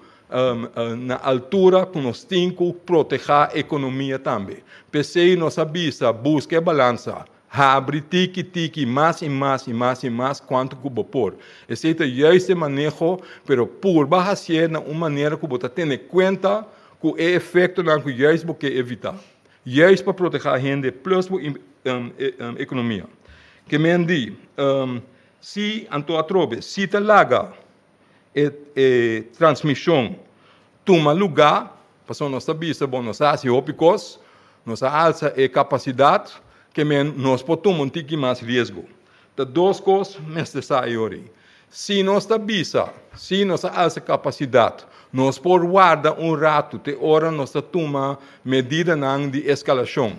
na altura ku nos tin ku protehá ekonomia tambe. P'esei nos a bisa buska e balansa. Habri tiki tiki mas i mas i mas i mas kuantu ku bo por. Esei ta juist e maneho, pero purba hasié na un manera ku bo ta tene kuenta ku e efektonan ku juist bo ke evitá. Juist pa protehá hende plus bo ekonomia. Ke men di, si anto atrobe si ta laga e transmishon tuma lugá, pasobra nos ta bisa bon nos a hasi hopi kos, nos a alsa e kapasidat, ke men nos por tuma un tiki mas riesgo. Ta dos kos mester sa e ora ei. Si nos ta bisa, si nos a alsa kapasidat, nos por warda un ratu te ora nos ta tuma medidanan di eskalashon.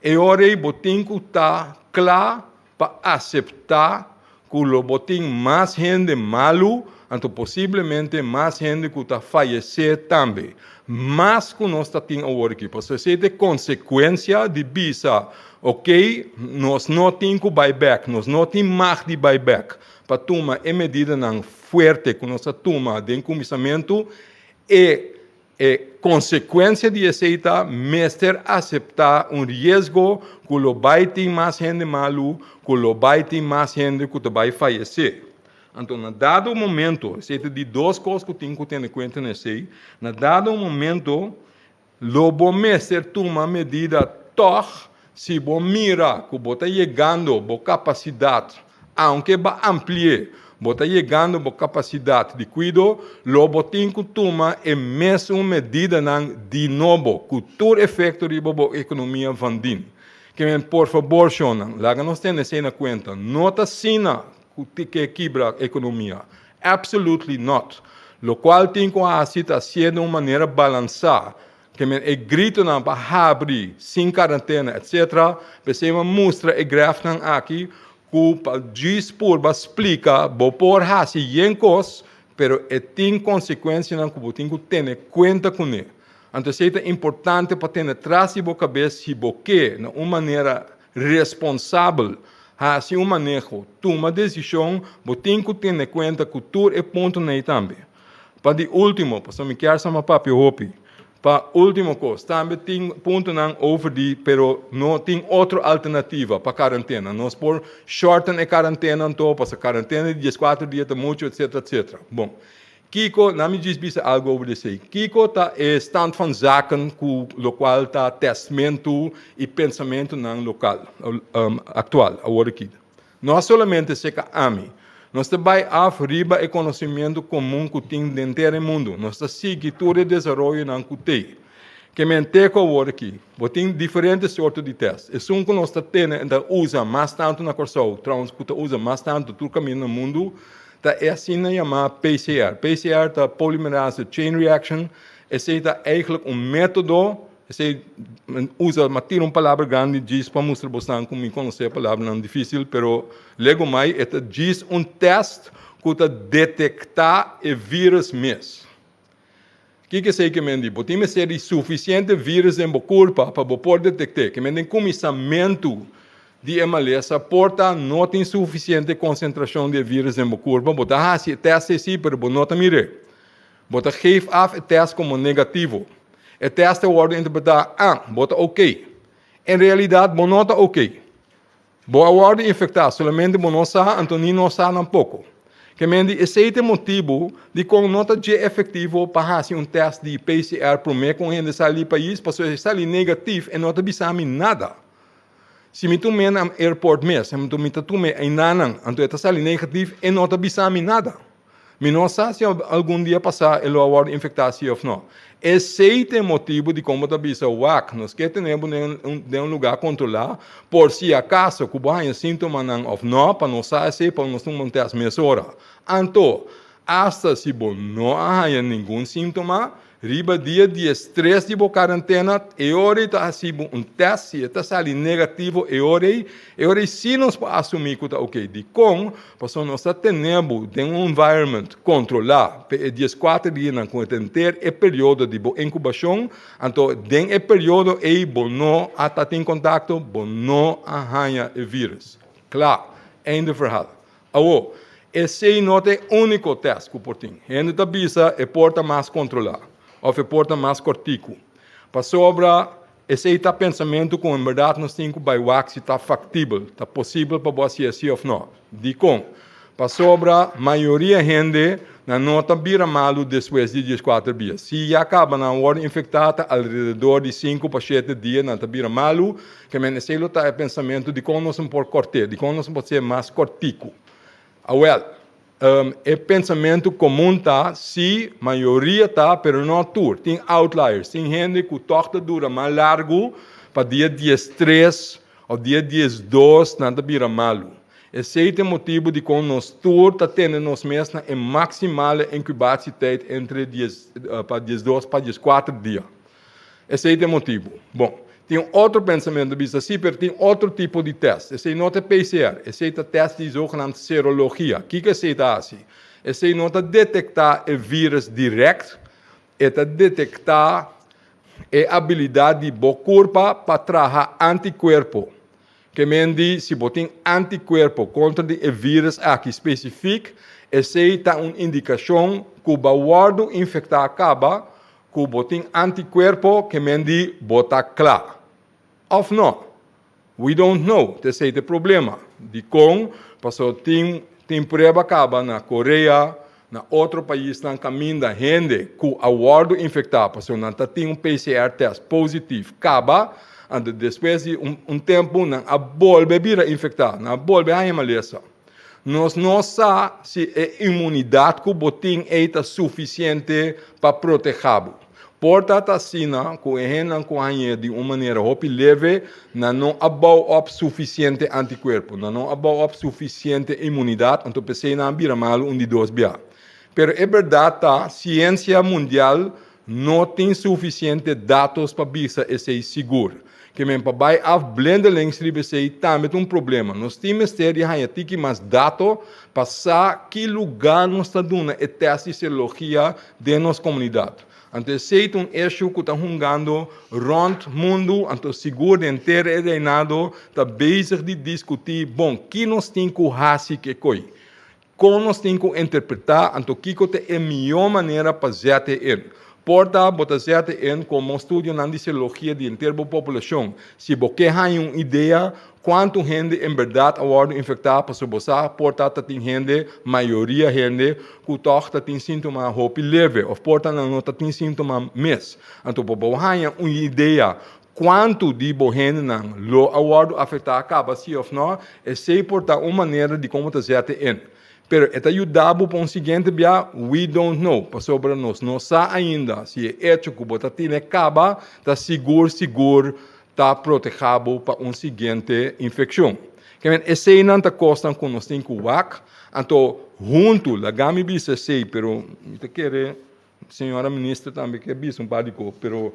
E ora ei bo tin ku ta kla pa aseptá ku lo bo tin mas hende malu, anto posiblemente mas hende ku ta fayesé tambe. Mas ku nos ta tin awor aki. Pasobra esei ta e konsekuensia di bisa, Oke, nos no tin ku bai bèk, nos no tin mag di bai bèk pa tuma e medidanan fuerte ku nos a tuma den kuminsamentu. E. E konsekuensia di esei ta mester aseptá un riesgo ku lo bai tin mas hende malu, ku lo bai tin mas hende ku ta bai fayesé. Anto na dado momento, esei ta di dos kos ku tin ku tene kuenta na esei, na dado momento lo bo mester tuma medida tòg si bo mira ku bo ta yegando bo kapasidat Aunke bo ampli'é, bo ta yegando bo kapasidat di kuido, lo bo tin ku tuma e mesun medidanan di nobo, ku tur efekto riba bo ekonomia van dien. Ke men por fabor shonnan, laga nos tene esei na kuenta, no ta asina ku ke kibra ekonomia. Absolutely not. Lokual tin ku hasi ta hasié den un manera balansá, Ke men e gritonan pa habri sin karantena etc. P'esei mi a mustra e grafnan aki ku pa djis purba splika bo por hasi yen kos pero e tin konsekuensianan ku bo tin ku tene kuenta kuné. Anto esei ta importante pa tene tras di bo kabes si bo ke na un manera responsabel hasi un maneho, tuma desishon, bo tin ku tene kuenta ku tur e puntonan ei tambe. Pa di ultimo, pasobra mi kier sa ma papia hopi. Pa ultimo kos, tambe tin puntonan over di, pero no tin otro alternativa pa karantena. Nos por shorten e karantena anto, pasobra karantena di dieskuater dia ta muchu, etcetera, etcetera. Bon, kiko, na mi djis bisa algu over di esei. Kiko ta e stand van zaken ku lokual ta testmentu i pensamentunan lokal, aktual, awor aki? No solamente serka ami. Nos ta bai af riba e konosimiento komun ku tin den tera e mundu. Nos ta sigui tur e desaroyonan ku tei. Ke men te ku awor aki, bo tin diferente sorto di tèst. Esun ku nos ta tene en ta usa mas tantu na Kòrsou, trouwens ku ta usa mas tantu tur kaminda na mundu, ta e asina yamá PCR. PCR ta Polymerase Chain Reaction. Esei ta eigentlik un método. Esei usa ma tira un palabra grandi djis pa mustra bosnan ku mi konosé palabranan difísil, pero legumai e ta djis un tèst ku ta detektá e vírus mes. Kiko esei ke men di? Bo tin mester di sufisiente vírus den bo kurpa pa bo por detekt'é. Ke men den kuminsamentu di e malesa por ta no tin sufisiente konsentrashon di e vírus den bo kurpa, bo ta hasi e tèst ei sí, pero bo no ta mir'é. Bo ta geef af e test como negativo. E test ta wordo interpreta, ah, bo ta ok. En realidad bo no ta ok. Bo a wordo infecta, solamente bo no sa, anto ni nos sa tampoco. Ke men di esey ta e motibo dicon no ta dje efectivo pa haci un test di PCR prome cu un hende sali di pais, pasobra si e sali negatief e no ta bisa mi nada. Si mi tum'é na airport mes, anto mi ta tum'é einanan, anto e ta sali negatief, e no ta bisa mi nada. Mi no sa si algun dia pasá e lo a wòrdu infektá si òf no. Esei ta e motibu dikon bo ta bisa, Wak, nos ke tene bo den un lugá kontrolá por si akaso ku bo haña síntomanan òf no, pa nos sa esei pa nos tuma un tèst mesora. Anto, asta si bo no a haña ningun síntoma, Riba dia diestres di bo karantena, e ora ei ta hasi bo un tèst, si e ta sali negativo e ora ei, e ora ei sí nos por asumí ku ta oké. Dikon? Pasobra nos ta tene bo den un environment kontrolá pa e dieskuater dianan ku ta henter e periodo di bo inkubashon, anto den e periodo ei bo no a ta tin kontakto, bo no a haña e vírùs. Kla. Einde verhaal. Awor, esei no ta e úniko tèst ku por tin. Hende ta bisa e por ta mas kontrolá òf e por ta mas kòrtiku. Pasobra esei ta pensamentu ku en bèrdat nos tin ku bai wak si ta faktibel, ta posibel pa bo hasi así òf nò. Dikon? Pasobra mayoria hende nan no ta bira malu despues di dieskuater bia. Si ya kaba nan wòrdu infektá ta alrededor di sinku pa shete dia nan ta bira malu. Ke men esei lo ta e pensamentu dikon nos no por kòrt'é, dikon nos no por ser mas kòrtiku. Awèl, e pensamentu komun ta, sí, mayoria ta, pero no tur. Tin outliers, tin hende ku tòg ta dura mas largu, pa dia diestres òf dia diesdos nan ta bira malu. Esei ta e motibu dikon nos tur ta tene nos mes na e maksimale inkubatietijd entre dies pa diesdos pa dieskuater dia. Esei ta e motibu. Bon, tin un otro pensamentu bisa, sí, pero tin otro tipo di tèst. Esei no ta PCR, esei ta tèst di zogenaamd serologia. Kiko esei ta hasi? Esei no ta detektá e vírùs dirèkt, e ta detektá e abilidat di bo kurpa pa traha antikuerpo. Ke men di si bo tin antikuerpo kontra di e vírùs aki spesifik, esei ta un indikashon ku bo a wòrdu infektá kaba. ku bo tin antikuerpo ke men di bo ta kla. Òf no? We don't know, t'esei t'e problema. Dikon? Pasobra tin tin prueba kaba na Korea, na otro paisnan kaminda hende ku a wòrdu infektá pasobra nan ta tin un PCR tèst positif kaba, anto despues di un un tempu nan a bolbe bira infektá, nan a bolbe haña malesa. Nos no sa si e inmunidat ku bo tin ei ta sufisiente pa protehá bo. Por ta ta asina ku e hendenan ku hañ'é di un manera hopi leve, nan no a bou op sufisiente antikuerpo, nan no a bou op sufisiente inmunidat, anto p'esei nan a bira malu un di dos bia. Pero e bèrdat ta, siensia mundial no tin sufisiente datos pa bisa esei sigur. Ke men pa bai af blindelings riba esei tambe ta un problema. Nos tin mester di haña tiki mas dato pa sa ki lugá nos ta duna e tèst di serologia den nos komunidat. Anto esei ta un issue ku ta hungando rònt mundu, anto sigur den henter e reinado ta bezig di diskutí, bon, ki nos tin ku hasi ku e koi? Kon nos tin ku interpretá anto kiko ta e mihó manera pa zet e in? Por ta bo ta zet e in komo studionan di serologia di henter bo populashon. Si bo ke haña un idea kuantu hende en bèrdat a wòrdu infektá pasobra bo sa por ta ta tin hende, mayoria hende, ku tòg ta tin síntoma hopi leve òf por ta nan no ta tin síntoma mes. Anto pa bo haña un idea Kuantu di bo hendenan lo a wòrdu afektá kaba si òf nò, esei por ta un manera di kon bo ta zete in. Pero e ta yuda bo pa un siguiente bia? We don't know, pasobra nos no sa ainda si e echo ku bo ta tine kaba ta sigur sigur ta protehá bo pa un siguiente infekshon. Ke men eseinan ta kosnan ku nos tin ku wak, anto huntu, laga mi bisa esei, pero mi ta kere Señora minister tambe ke bisa un par di kos, pero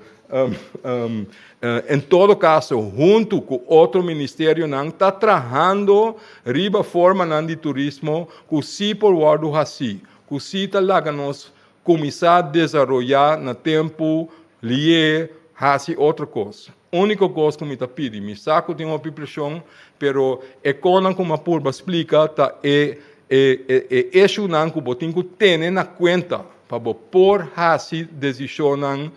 en todo kaso huntu ku otro ministerionan ta trahando riba formanan di turismo ku si por wòrdu hasí, ku si ta laga nos kuminsá desaroyá na tempu lié hasi otro kos. Úniko kos ku mi ta pidi, mi sa ku tin hopi preshon, pero e konan ku mi a purba splika ta e e eshunan ku bo tin ku tene na kuenta pa bo por hasi desishonnan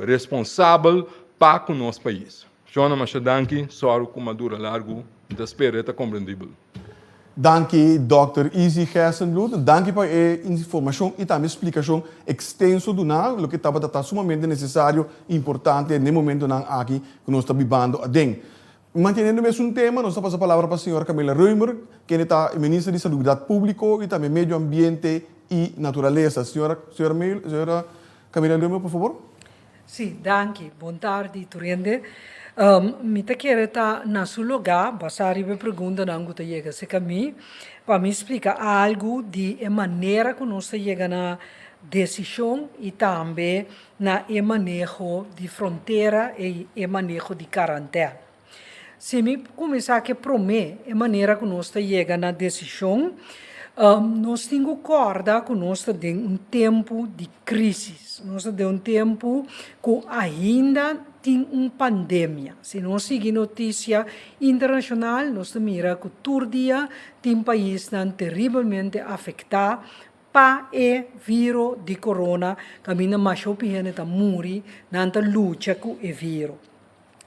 responsabel pa ku nos pais. Shona, masha danki, sòru ku mi a dura largu, mi ta spera e ta komprendibel. Danki Dòkter Izzy Gerstenbluth. Danki pa e informashon i tambe splikashon ekstenso duná, loke tabata ta sumamente nesesario i importante n'e momentonan aki ku nos ta bibando aden. Manteniendo mesun tema, nos ta pasa palabra pa señora Camilla Römer, kende ta e Minister di Salubridat Públiko i tambe Medio Ambiente i Naturalesa. Señora, señora Camilla Römer, por fabor. Sí, danki. Bon tardi tur hende. Mi ta kere ta na su lugá, basá riba e preguntanan ku ta yega serka mi, pa mi splika algu di e manera ku nos ta yega na desishon i tambe na e maneho di frontera i e maneho di karantèn. Si mi kuminsá ku e promé, e manera ku nos ta yega na desishon, nos tin ku kòrda ku nos ta den un tempu di krísis. Nos ta den un tempu ku ainda tin un pandemia. Si nos sigui notisia internashonal, nos ta mira ku tur dia tin paisnan teribelmente afektá pa e viro di korona, kaminda masha hopi hende ta muri, nan ta lucha ku e viro.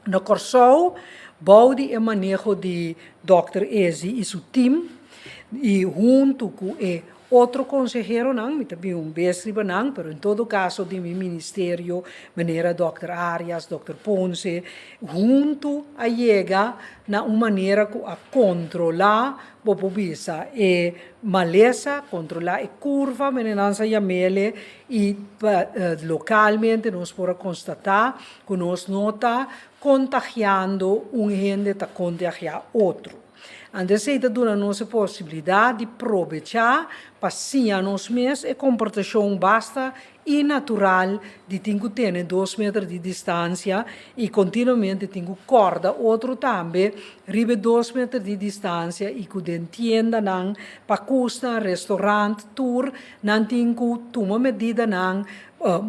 Na Kòrsou, bou di e maneho di Dòkter Ezi i su tim, i huntu ku e otro konseheronan, mi ta bin un bes riba nan, pero en todo kaso di mi ministerio, manera Dòkter Arias, Dòkter Ponce, huntu a yega na un manera ku a kontrolá, bo por bisa, e malesa, kontrolá e kurva, manera nan sa yam'ele, i lokalmente nos por a konstatá ku nos no ta kontagiando un hende ta kontagiá otro. Anto esei ta duna nos e posibilidat di probechá pa siña nos mes e komportashon basta i natural di tin ku tene dos meter di distansia i kontinuamente tin ku kòrda otro tambe riba e dos meter di distansia i ku den tiendanan, pakusnan, restorant, tur nan tin ku tuma medidanan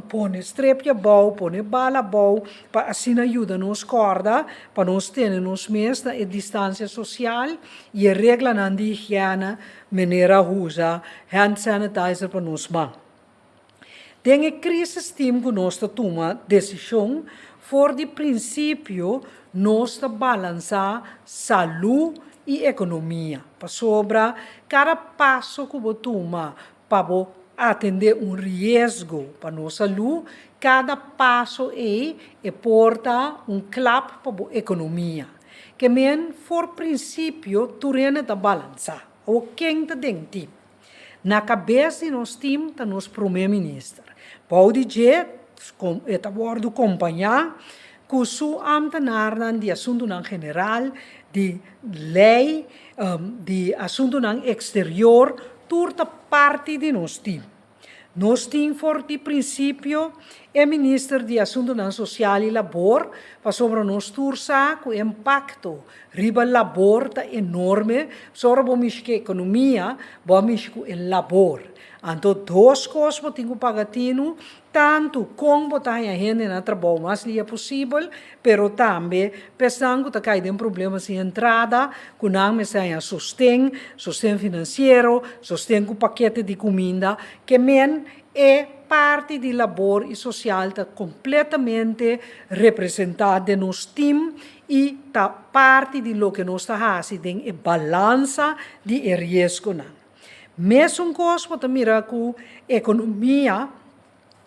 Pone strepia abou, pone bala abou, pa asina yuda nos kòrda pa nos tene nos mes na e distansia sosial i e reglanan di higiene manera usa hand sanitizer pa nos man. Den e crisis team ku nos ta tuma desishon, for di prinsipio nos ta balansá salú i ekonomia, pasobra kada paso ku bo tuma pa bo atendé un riesgo pa nos salú, kada paso ei e por ta un klap pa bo ekonomia. Ke men for prinsipio tur hende ta balansá. Awor ken ta den team? Na kabes di nos team ta nos Prome Minister. Bou di dje e ta wòrdu kompañá ku su ámtenarnan di asuntunan general, di lei, di asuntunan eksterior, tur ta parti di nos team. Nos tin for di prinsipio e Minister di Asuntunan Sosial i Labor, pasobra nos tur sa ku e impakto riba labor ta enorme, pasobra bo mishi ku e ekonomia, bo a mishi ku e labor. Anto dos kos bo tin ku paga tinu, Tantu kon bo ta haña hende na trabou mas lia posibel, pero tambe p'esnan ku ta kai den problema sin entrada, ku nan mester haña sosten, sosten finansiero, sosten ku pakete di kuminda, ke men e parti di labor i sosial ta kompletamente representá den nos tim i ta parti di loke nos ta hasi den e balansa di e riesgonan. Mesun kos bo ta mira ku ekonomia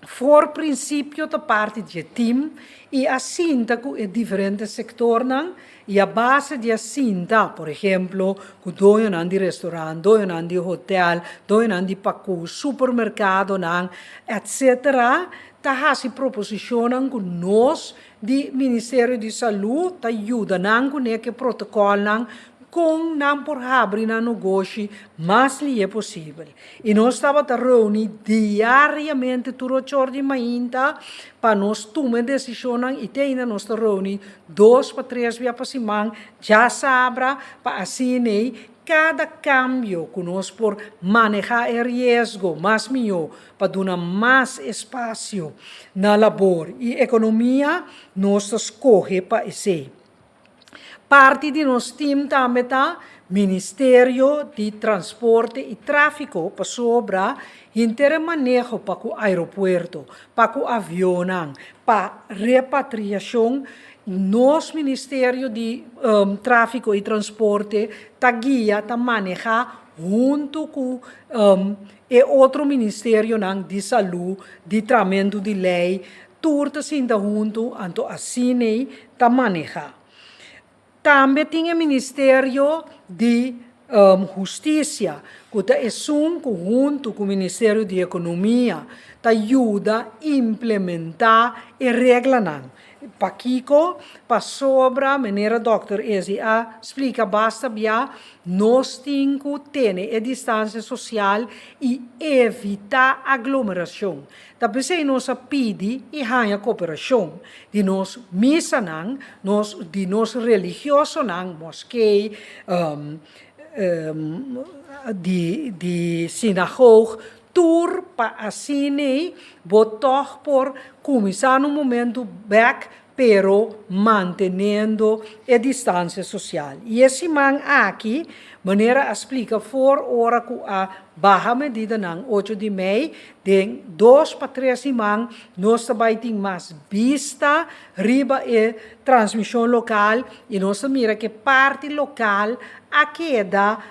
for prinsipio ta parti di e tim i a sinta ku e diferente sektornan i a base di a sinta, por ehemplo, ku doñonan di restorant, doñonan di hotel, doñonan di pakus, supermerkadonan, etsetera, ta hasi proposishonnan ku nos di Ministerio di Salú ta yuda nan kuné ku e protokòlnan Kon nan por habri nan nogoshi mas lihe posibel. I nos tabata reuni diariamente tur ochor di mainta pa nos tuma e desishonnan i te ainda nos ta reuni dos pa tres bia pa siman djasabra pa asina ei kada kambio ku nos por maneha e riesgo mas mihó pa duna mas espasio na labor i ekonomia nos ta skohe pa esei. Parti di nos tim tambe ta Ministerio di Transporte i Tráfiko pasobra henter e maneho pa ku aeropuerto, pa ku avionnan, pa repatriashon, nos Ministerio di Tráfiko i Transporte ta guia, ta manehá huntu ku e otro ministerionan di salú, di tramentu di lei, Tur ta sinta huntu, anto asin'ei ta manehá. Tambe tin e Ministerio di Hustisia, ku ta esun ku huntu ku Ministerio di Ekonomia ta yuda implementá e reglanan. Pakiko? Pasobra, manera dòkter Ezi a splika basta bia, Nos tin ku tene e distansia sosial i evitá aglomerashon. Ta p'esei nos a pidi i haña koperashon di nos misanan, nos di nos religiosonan, moskee, di di sinagoog, tur pa asin'ei bo tòg por kuminsá na un momentu bèk pero manteniendo e distancia social. Y e siman aki, manera a splica for ora cu a baha medidanan ocho di mei, den dos pa tres siman nos ta bay tin mas bista riba e transmision local y nos ta mira cu e parti local a keda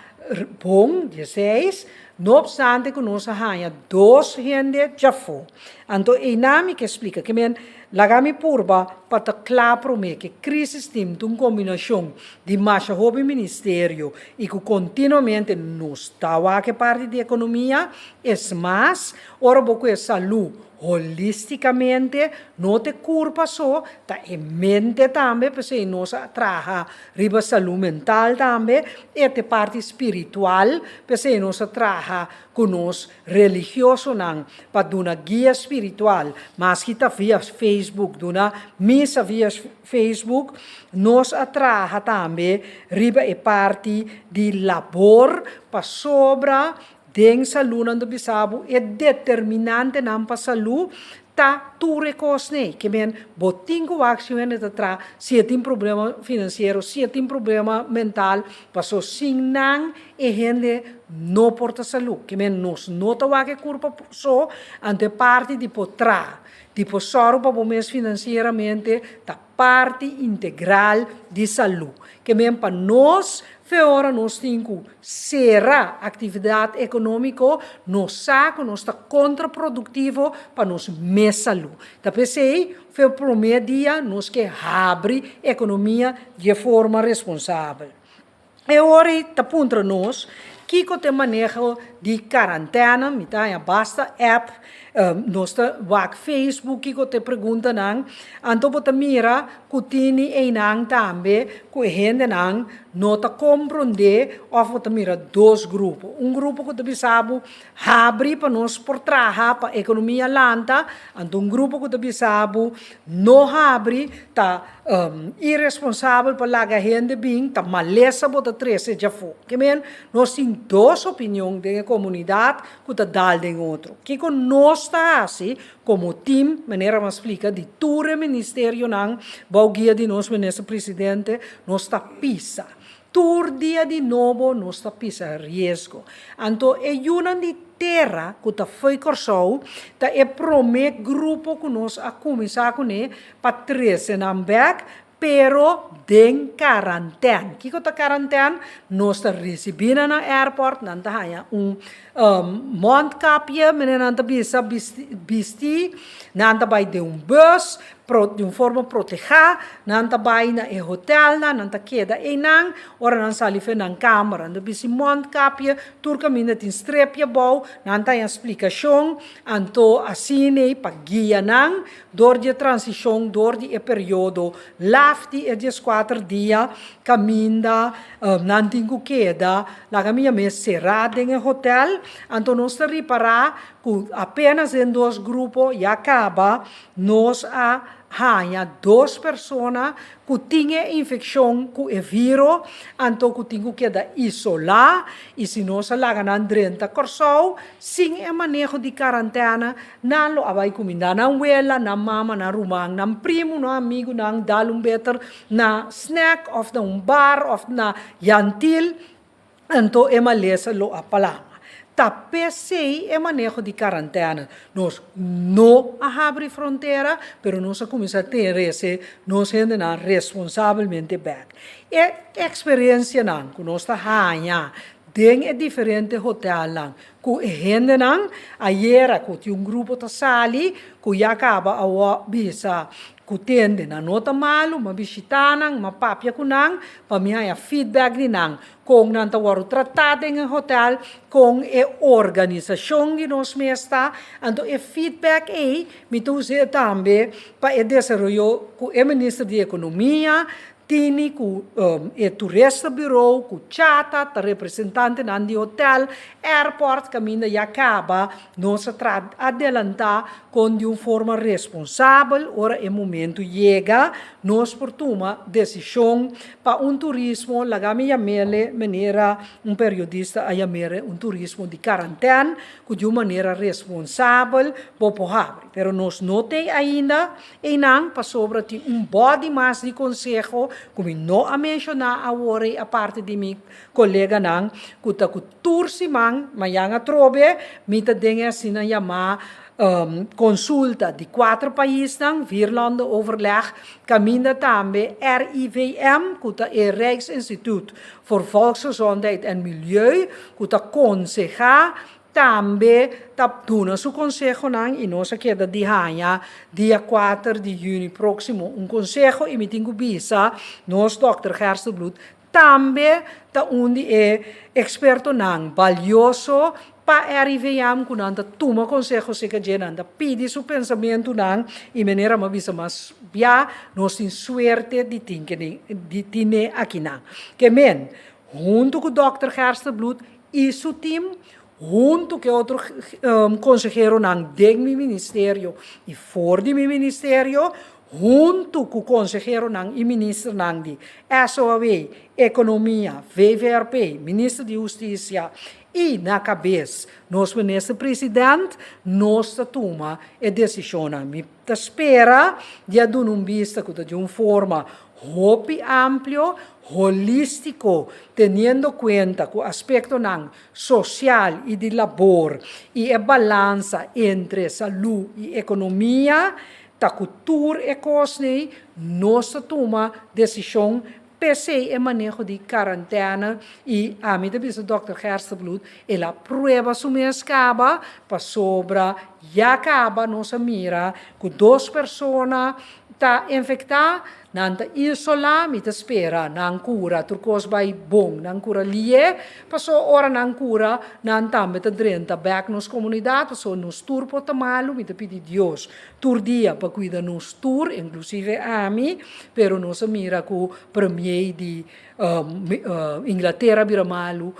bon, dieseis, no obstante cu nos a haya dos hende djafo. Anto einan mi ke splica ke men Laga mi purba pa ta kla promé ku e krísis tin ta un kombinashon di masha hopi ministerio i ku kontinuamente no sta wak e parti di ekonomia. Es mas, ora bo ku e salú holístikamente, no ta e kurpa so, ta e mente tambe, p'esei nos a traha riba salú mental tambe, e ta e parti spiritual, p'esei nos a traha ku nos religiosonan pa duna guia spiritual, maski ta via Facebook, duna misa via Facebook, nos a traha tambe riba e parti di labor pasobra den salúnan ta bisa bo e determinantenan pa salú. Ta tur e kosnan ei. Ke men, bo tin ku wak si un hende ta traha, si e tin problema finansiero, si e tin problema mental, paso sin nan e hende no por ta salú. Ke men, nos no ta wak e kurpa so, anto e parti di por traha, di por sòru pa bo mes finansieramente ta parti integral di salú. Ke men pa nos fe ora nos tin ku sera aktividat ekonómiko, nos sa ku nos ta kontraproduktivo pa nos mes salú. Ta p'esei fe promé dia nos ke habri ekonomia di e forma responsabel. E ora ei ta puntra nos kiko ta e maneho di karantèna, mi ta haña basta app, nos ta wak Facebook kiko ta e preguntanan, anto bo ta mira ku tini einan tambe ku e hendenan no ta komprondé òf bo ta mira dos grupo, un grupo ku ta bisa bo habri pa nos por traha pa ekonomia lanta, anto un grupo ku ta bisa bo no habri ta iresponsabel pa laga hende bin, ta malesa bo ta trese djafó. Ke men, nos tin dos opinion den e komunidat ku ta dal den otro. Kiko nos ta hasi komo tim, manera mi a splika, di tur e ministerionan bou guia di nos Minister Presidente, nos ta pisa. Tur dia di nobo nos ta pisa riesgo. Anto e yunan di tera ku ta fo'i Kòrsou ta e promé grupo ku nos a kuminsá kuné pa trese nan bèk, pero den karantèn. Kiko ta karantèn? Nos ta risibí nan na airport, nan ta haña un mondkapje, manera nan ta bisa, bisti, nan ta bai den un bus, di un forma protehá, nan ta bai na e hotelnan, nan ta keda einan, ora nan sali fen nan kamber, nan ta bisti mondkapje, tur kaminda tin strepje abou, nan ta haña splikashon, anto asina ei pa guia nan dor di e transishon, dor di e periodo laf di e dieskuater dia kaminda nan tin ku keda, laga mi yam'é será den e hotel, anto nos ta ripará ku apenas den dos grupo ya kaba Nos a haña dos persona ku tin e infekshon ku e viro, anto ku tin ku keda isolá, i si nos a laga nan drenta Kòrsou sin e maneho di karantèna, nan lo a bai kumindá nan wela, nan mama, nan ruman, nan primu, nan amigunan, dal un beter na snèk òf na un bar òf na Yantil. Anto e malesa lo a palama. Ta p'esei e maneho di karantèna. Nos no a habri frontera, pero nos a kuminsá trese nos hendenan responsabelmente bèk. E eksperensianan ku nos ta haña den e diferente hotèlnan ku e hendenan, ayera ku tin un grupo ta sali ku ya kaba awor bisa Ku tende nan no ta malu, m'a bishitá nan, m'a papia ku nan pa mi haña feedback di nan, kon nan ta wòrdu tratá den e hotèl, kon e organisashon di nos mes ta. Anto e feedback ei mi ta us'é tambe pa e desaroyo ku e minister di ekonomia Tini ku e Toeristenbureau, ku Chata, ta representantenan di hotel, airport kaminda ya kaba nos a tra adelantá kon di un forma responsabel ora e momento yega nos por tuma desishon pa un turismo, laga mi yam'ele manera un periodista a yam'ele un turismo di karantèn ku di un manera responsabel bo por habri. Pero nos no t'ei ainda. Einan pasobra tin un body mas di konseho ku mi no a menshoná awor ei aparte di mi koleganan ku ta ku tur siman mañan atrobe mi ta den e asina yamá konsulta di kuater paisnan, vierlandenoverleg, kaminda tambe RIVM ku ta e Rijksinstituut voor Volksgezondheid en Milieu ku ta konsehá Tambe ta duna su konsehonan i nos a keda di haña dia kuater di yüni próksimo un konseho i mi tin ku bisa nos dòkter Gerstenbluth tambe ta un di e ekspertonan balioso pa RIVM ku nan ta tuma konseho serka dje, nan ta pidi su pensamentunan i manera mi a bisa mas bia nos tin suerte di tin kende di tine akinan. Ke men, huntu ku dòkter Gerstenbluth I su tim, huntu ku e otro konseheronan den mi ministerio i for di mi ministerio, Huntu ku konseheronan i ministernan di SOAW, Ekonomia, VVRP, Minister di Hustisia i na kabes nos Minister President, nos ta tuma e desishonnan. Mi ta spera di a duna un bista ku ta di un forma hopi amplio, holístiko, teniendo kuenta ku aspektonan sosial i di labor i e balansa entre salú i ekonomia, Ta ku tur e kosnei nos ta tuma desishon p'esei e maneho di karantène i ami ta bisa dòkter Gerstenbluth el a prueba su mes kaba pasobra ya kaba nos a mira ku dos persona ta infektá Nan ta isolá, mi ta spera nan kura, tur kos bai bon, nan kura lié, paso ora nan kura, nan tambe ta drenta bèk nos komunidat, paso nos tur por ta malu, mi ta pidi Dios tur dia pa kuida nos tur, inklusive ami, pero nos a mira ku premier di Inglatera a bira malu,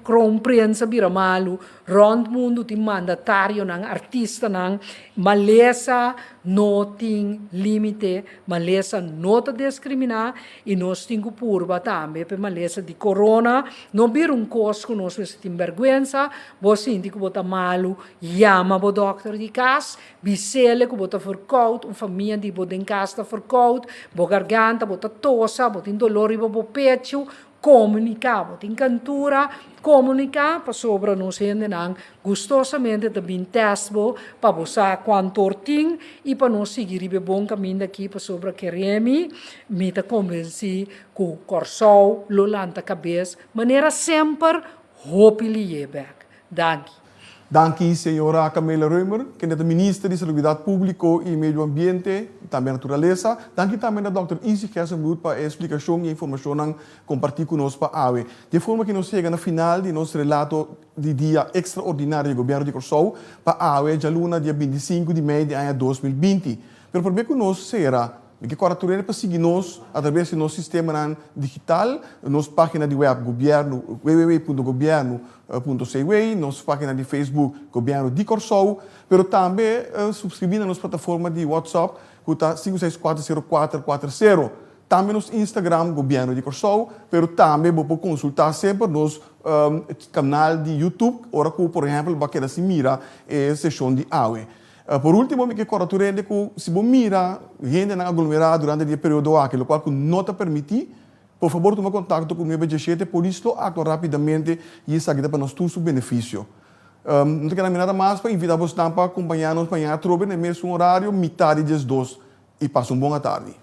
kroonprins a bira malu, rònt mundu tin mandatarionan, artistanan, malesa no tin límite, malesa no ta diskriminá i nos tin ku purba tambe pa e malesa di korona no bira un kos ku nos mester tin bèrgwensa, bo sinti ku bo ta malu, yama bo dòkter di kas, Bisele ku bo ta verkoud, un famia di bo den kas ta verkoud, bo garganta, bo ta tosa, bo tin dolor riba bo pechu, komuniká. Bo tin kantura, komuniká pasobra nos hendenan gustosamente ta bin tèst bo pa bo sa kuantor tin i pa nos sigui riba e bon kaminda aki pasobra kere mi, mi ta konvensí ku Kòrsou lo lanta kabes manera semper hopi lié bèk. Danki. Danki señora Camela Römer, kende ta Minister di Salubridat Públiko i Medio Ambiente i tambe Naturalesa. Danki tambe na Dòkter Izzy Gerstenbluth pa e splikashon i e informashonnan kompartí ku nos pa awe. Di e forma ki nos yega na final di nos relato di dia ekstraordinario di Gobièrnu di Kòrsou pa awe djaluna dia 25 di mei di aña 2020. Pero promé ku nos sera, Mi ke kòrda tur hende pa sigui nos atraves di nos sistemanan digital, nos página di wèb gobiernu www.gobiernu.cw, nos página di Facebook Gobièrnu di Kòrsou, pero tambe supskribí na nos plataforma di WhatsApp ku ta sinku seis kuater sero kuater kuater sero. Tambe nos Instagram Gobièrnu di Kòrsou, pero tambe bo por konsultá semper nos kanal di YouTube ora ku por ehèmpel bo a keda sin mira e seshon di awe. Por ultimo mi ke kòrda tur hende ku si bo mira hendenan aglomerá durante di e periodo aki, lokual ku no ta permití, por fabor tuma kontakto ku nuebe diesshete, polis lo aktua rápidamente i esaki ta pa nos tur su benefisio. No ta keda mi nada mas pa invitá bosnan pa akompañá nos mañana atrobe na e mesun orario, mitá di diesdos, i pasa un bon atardi.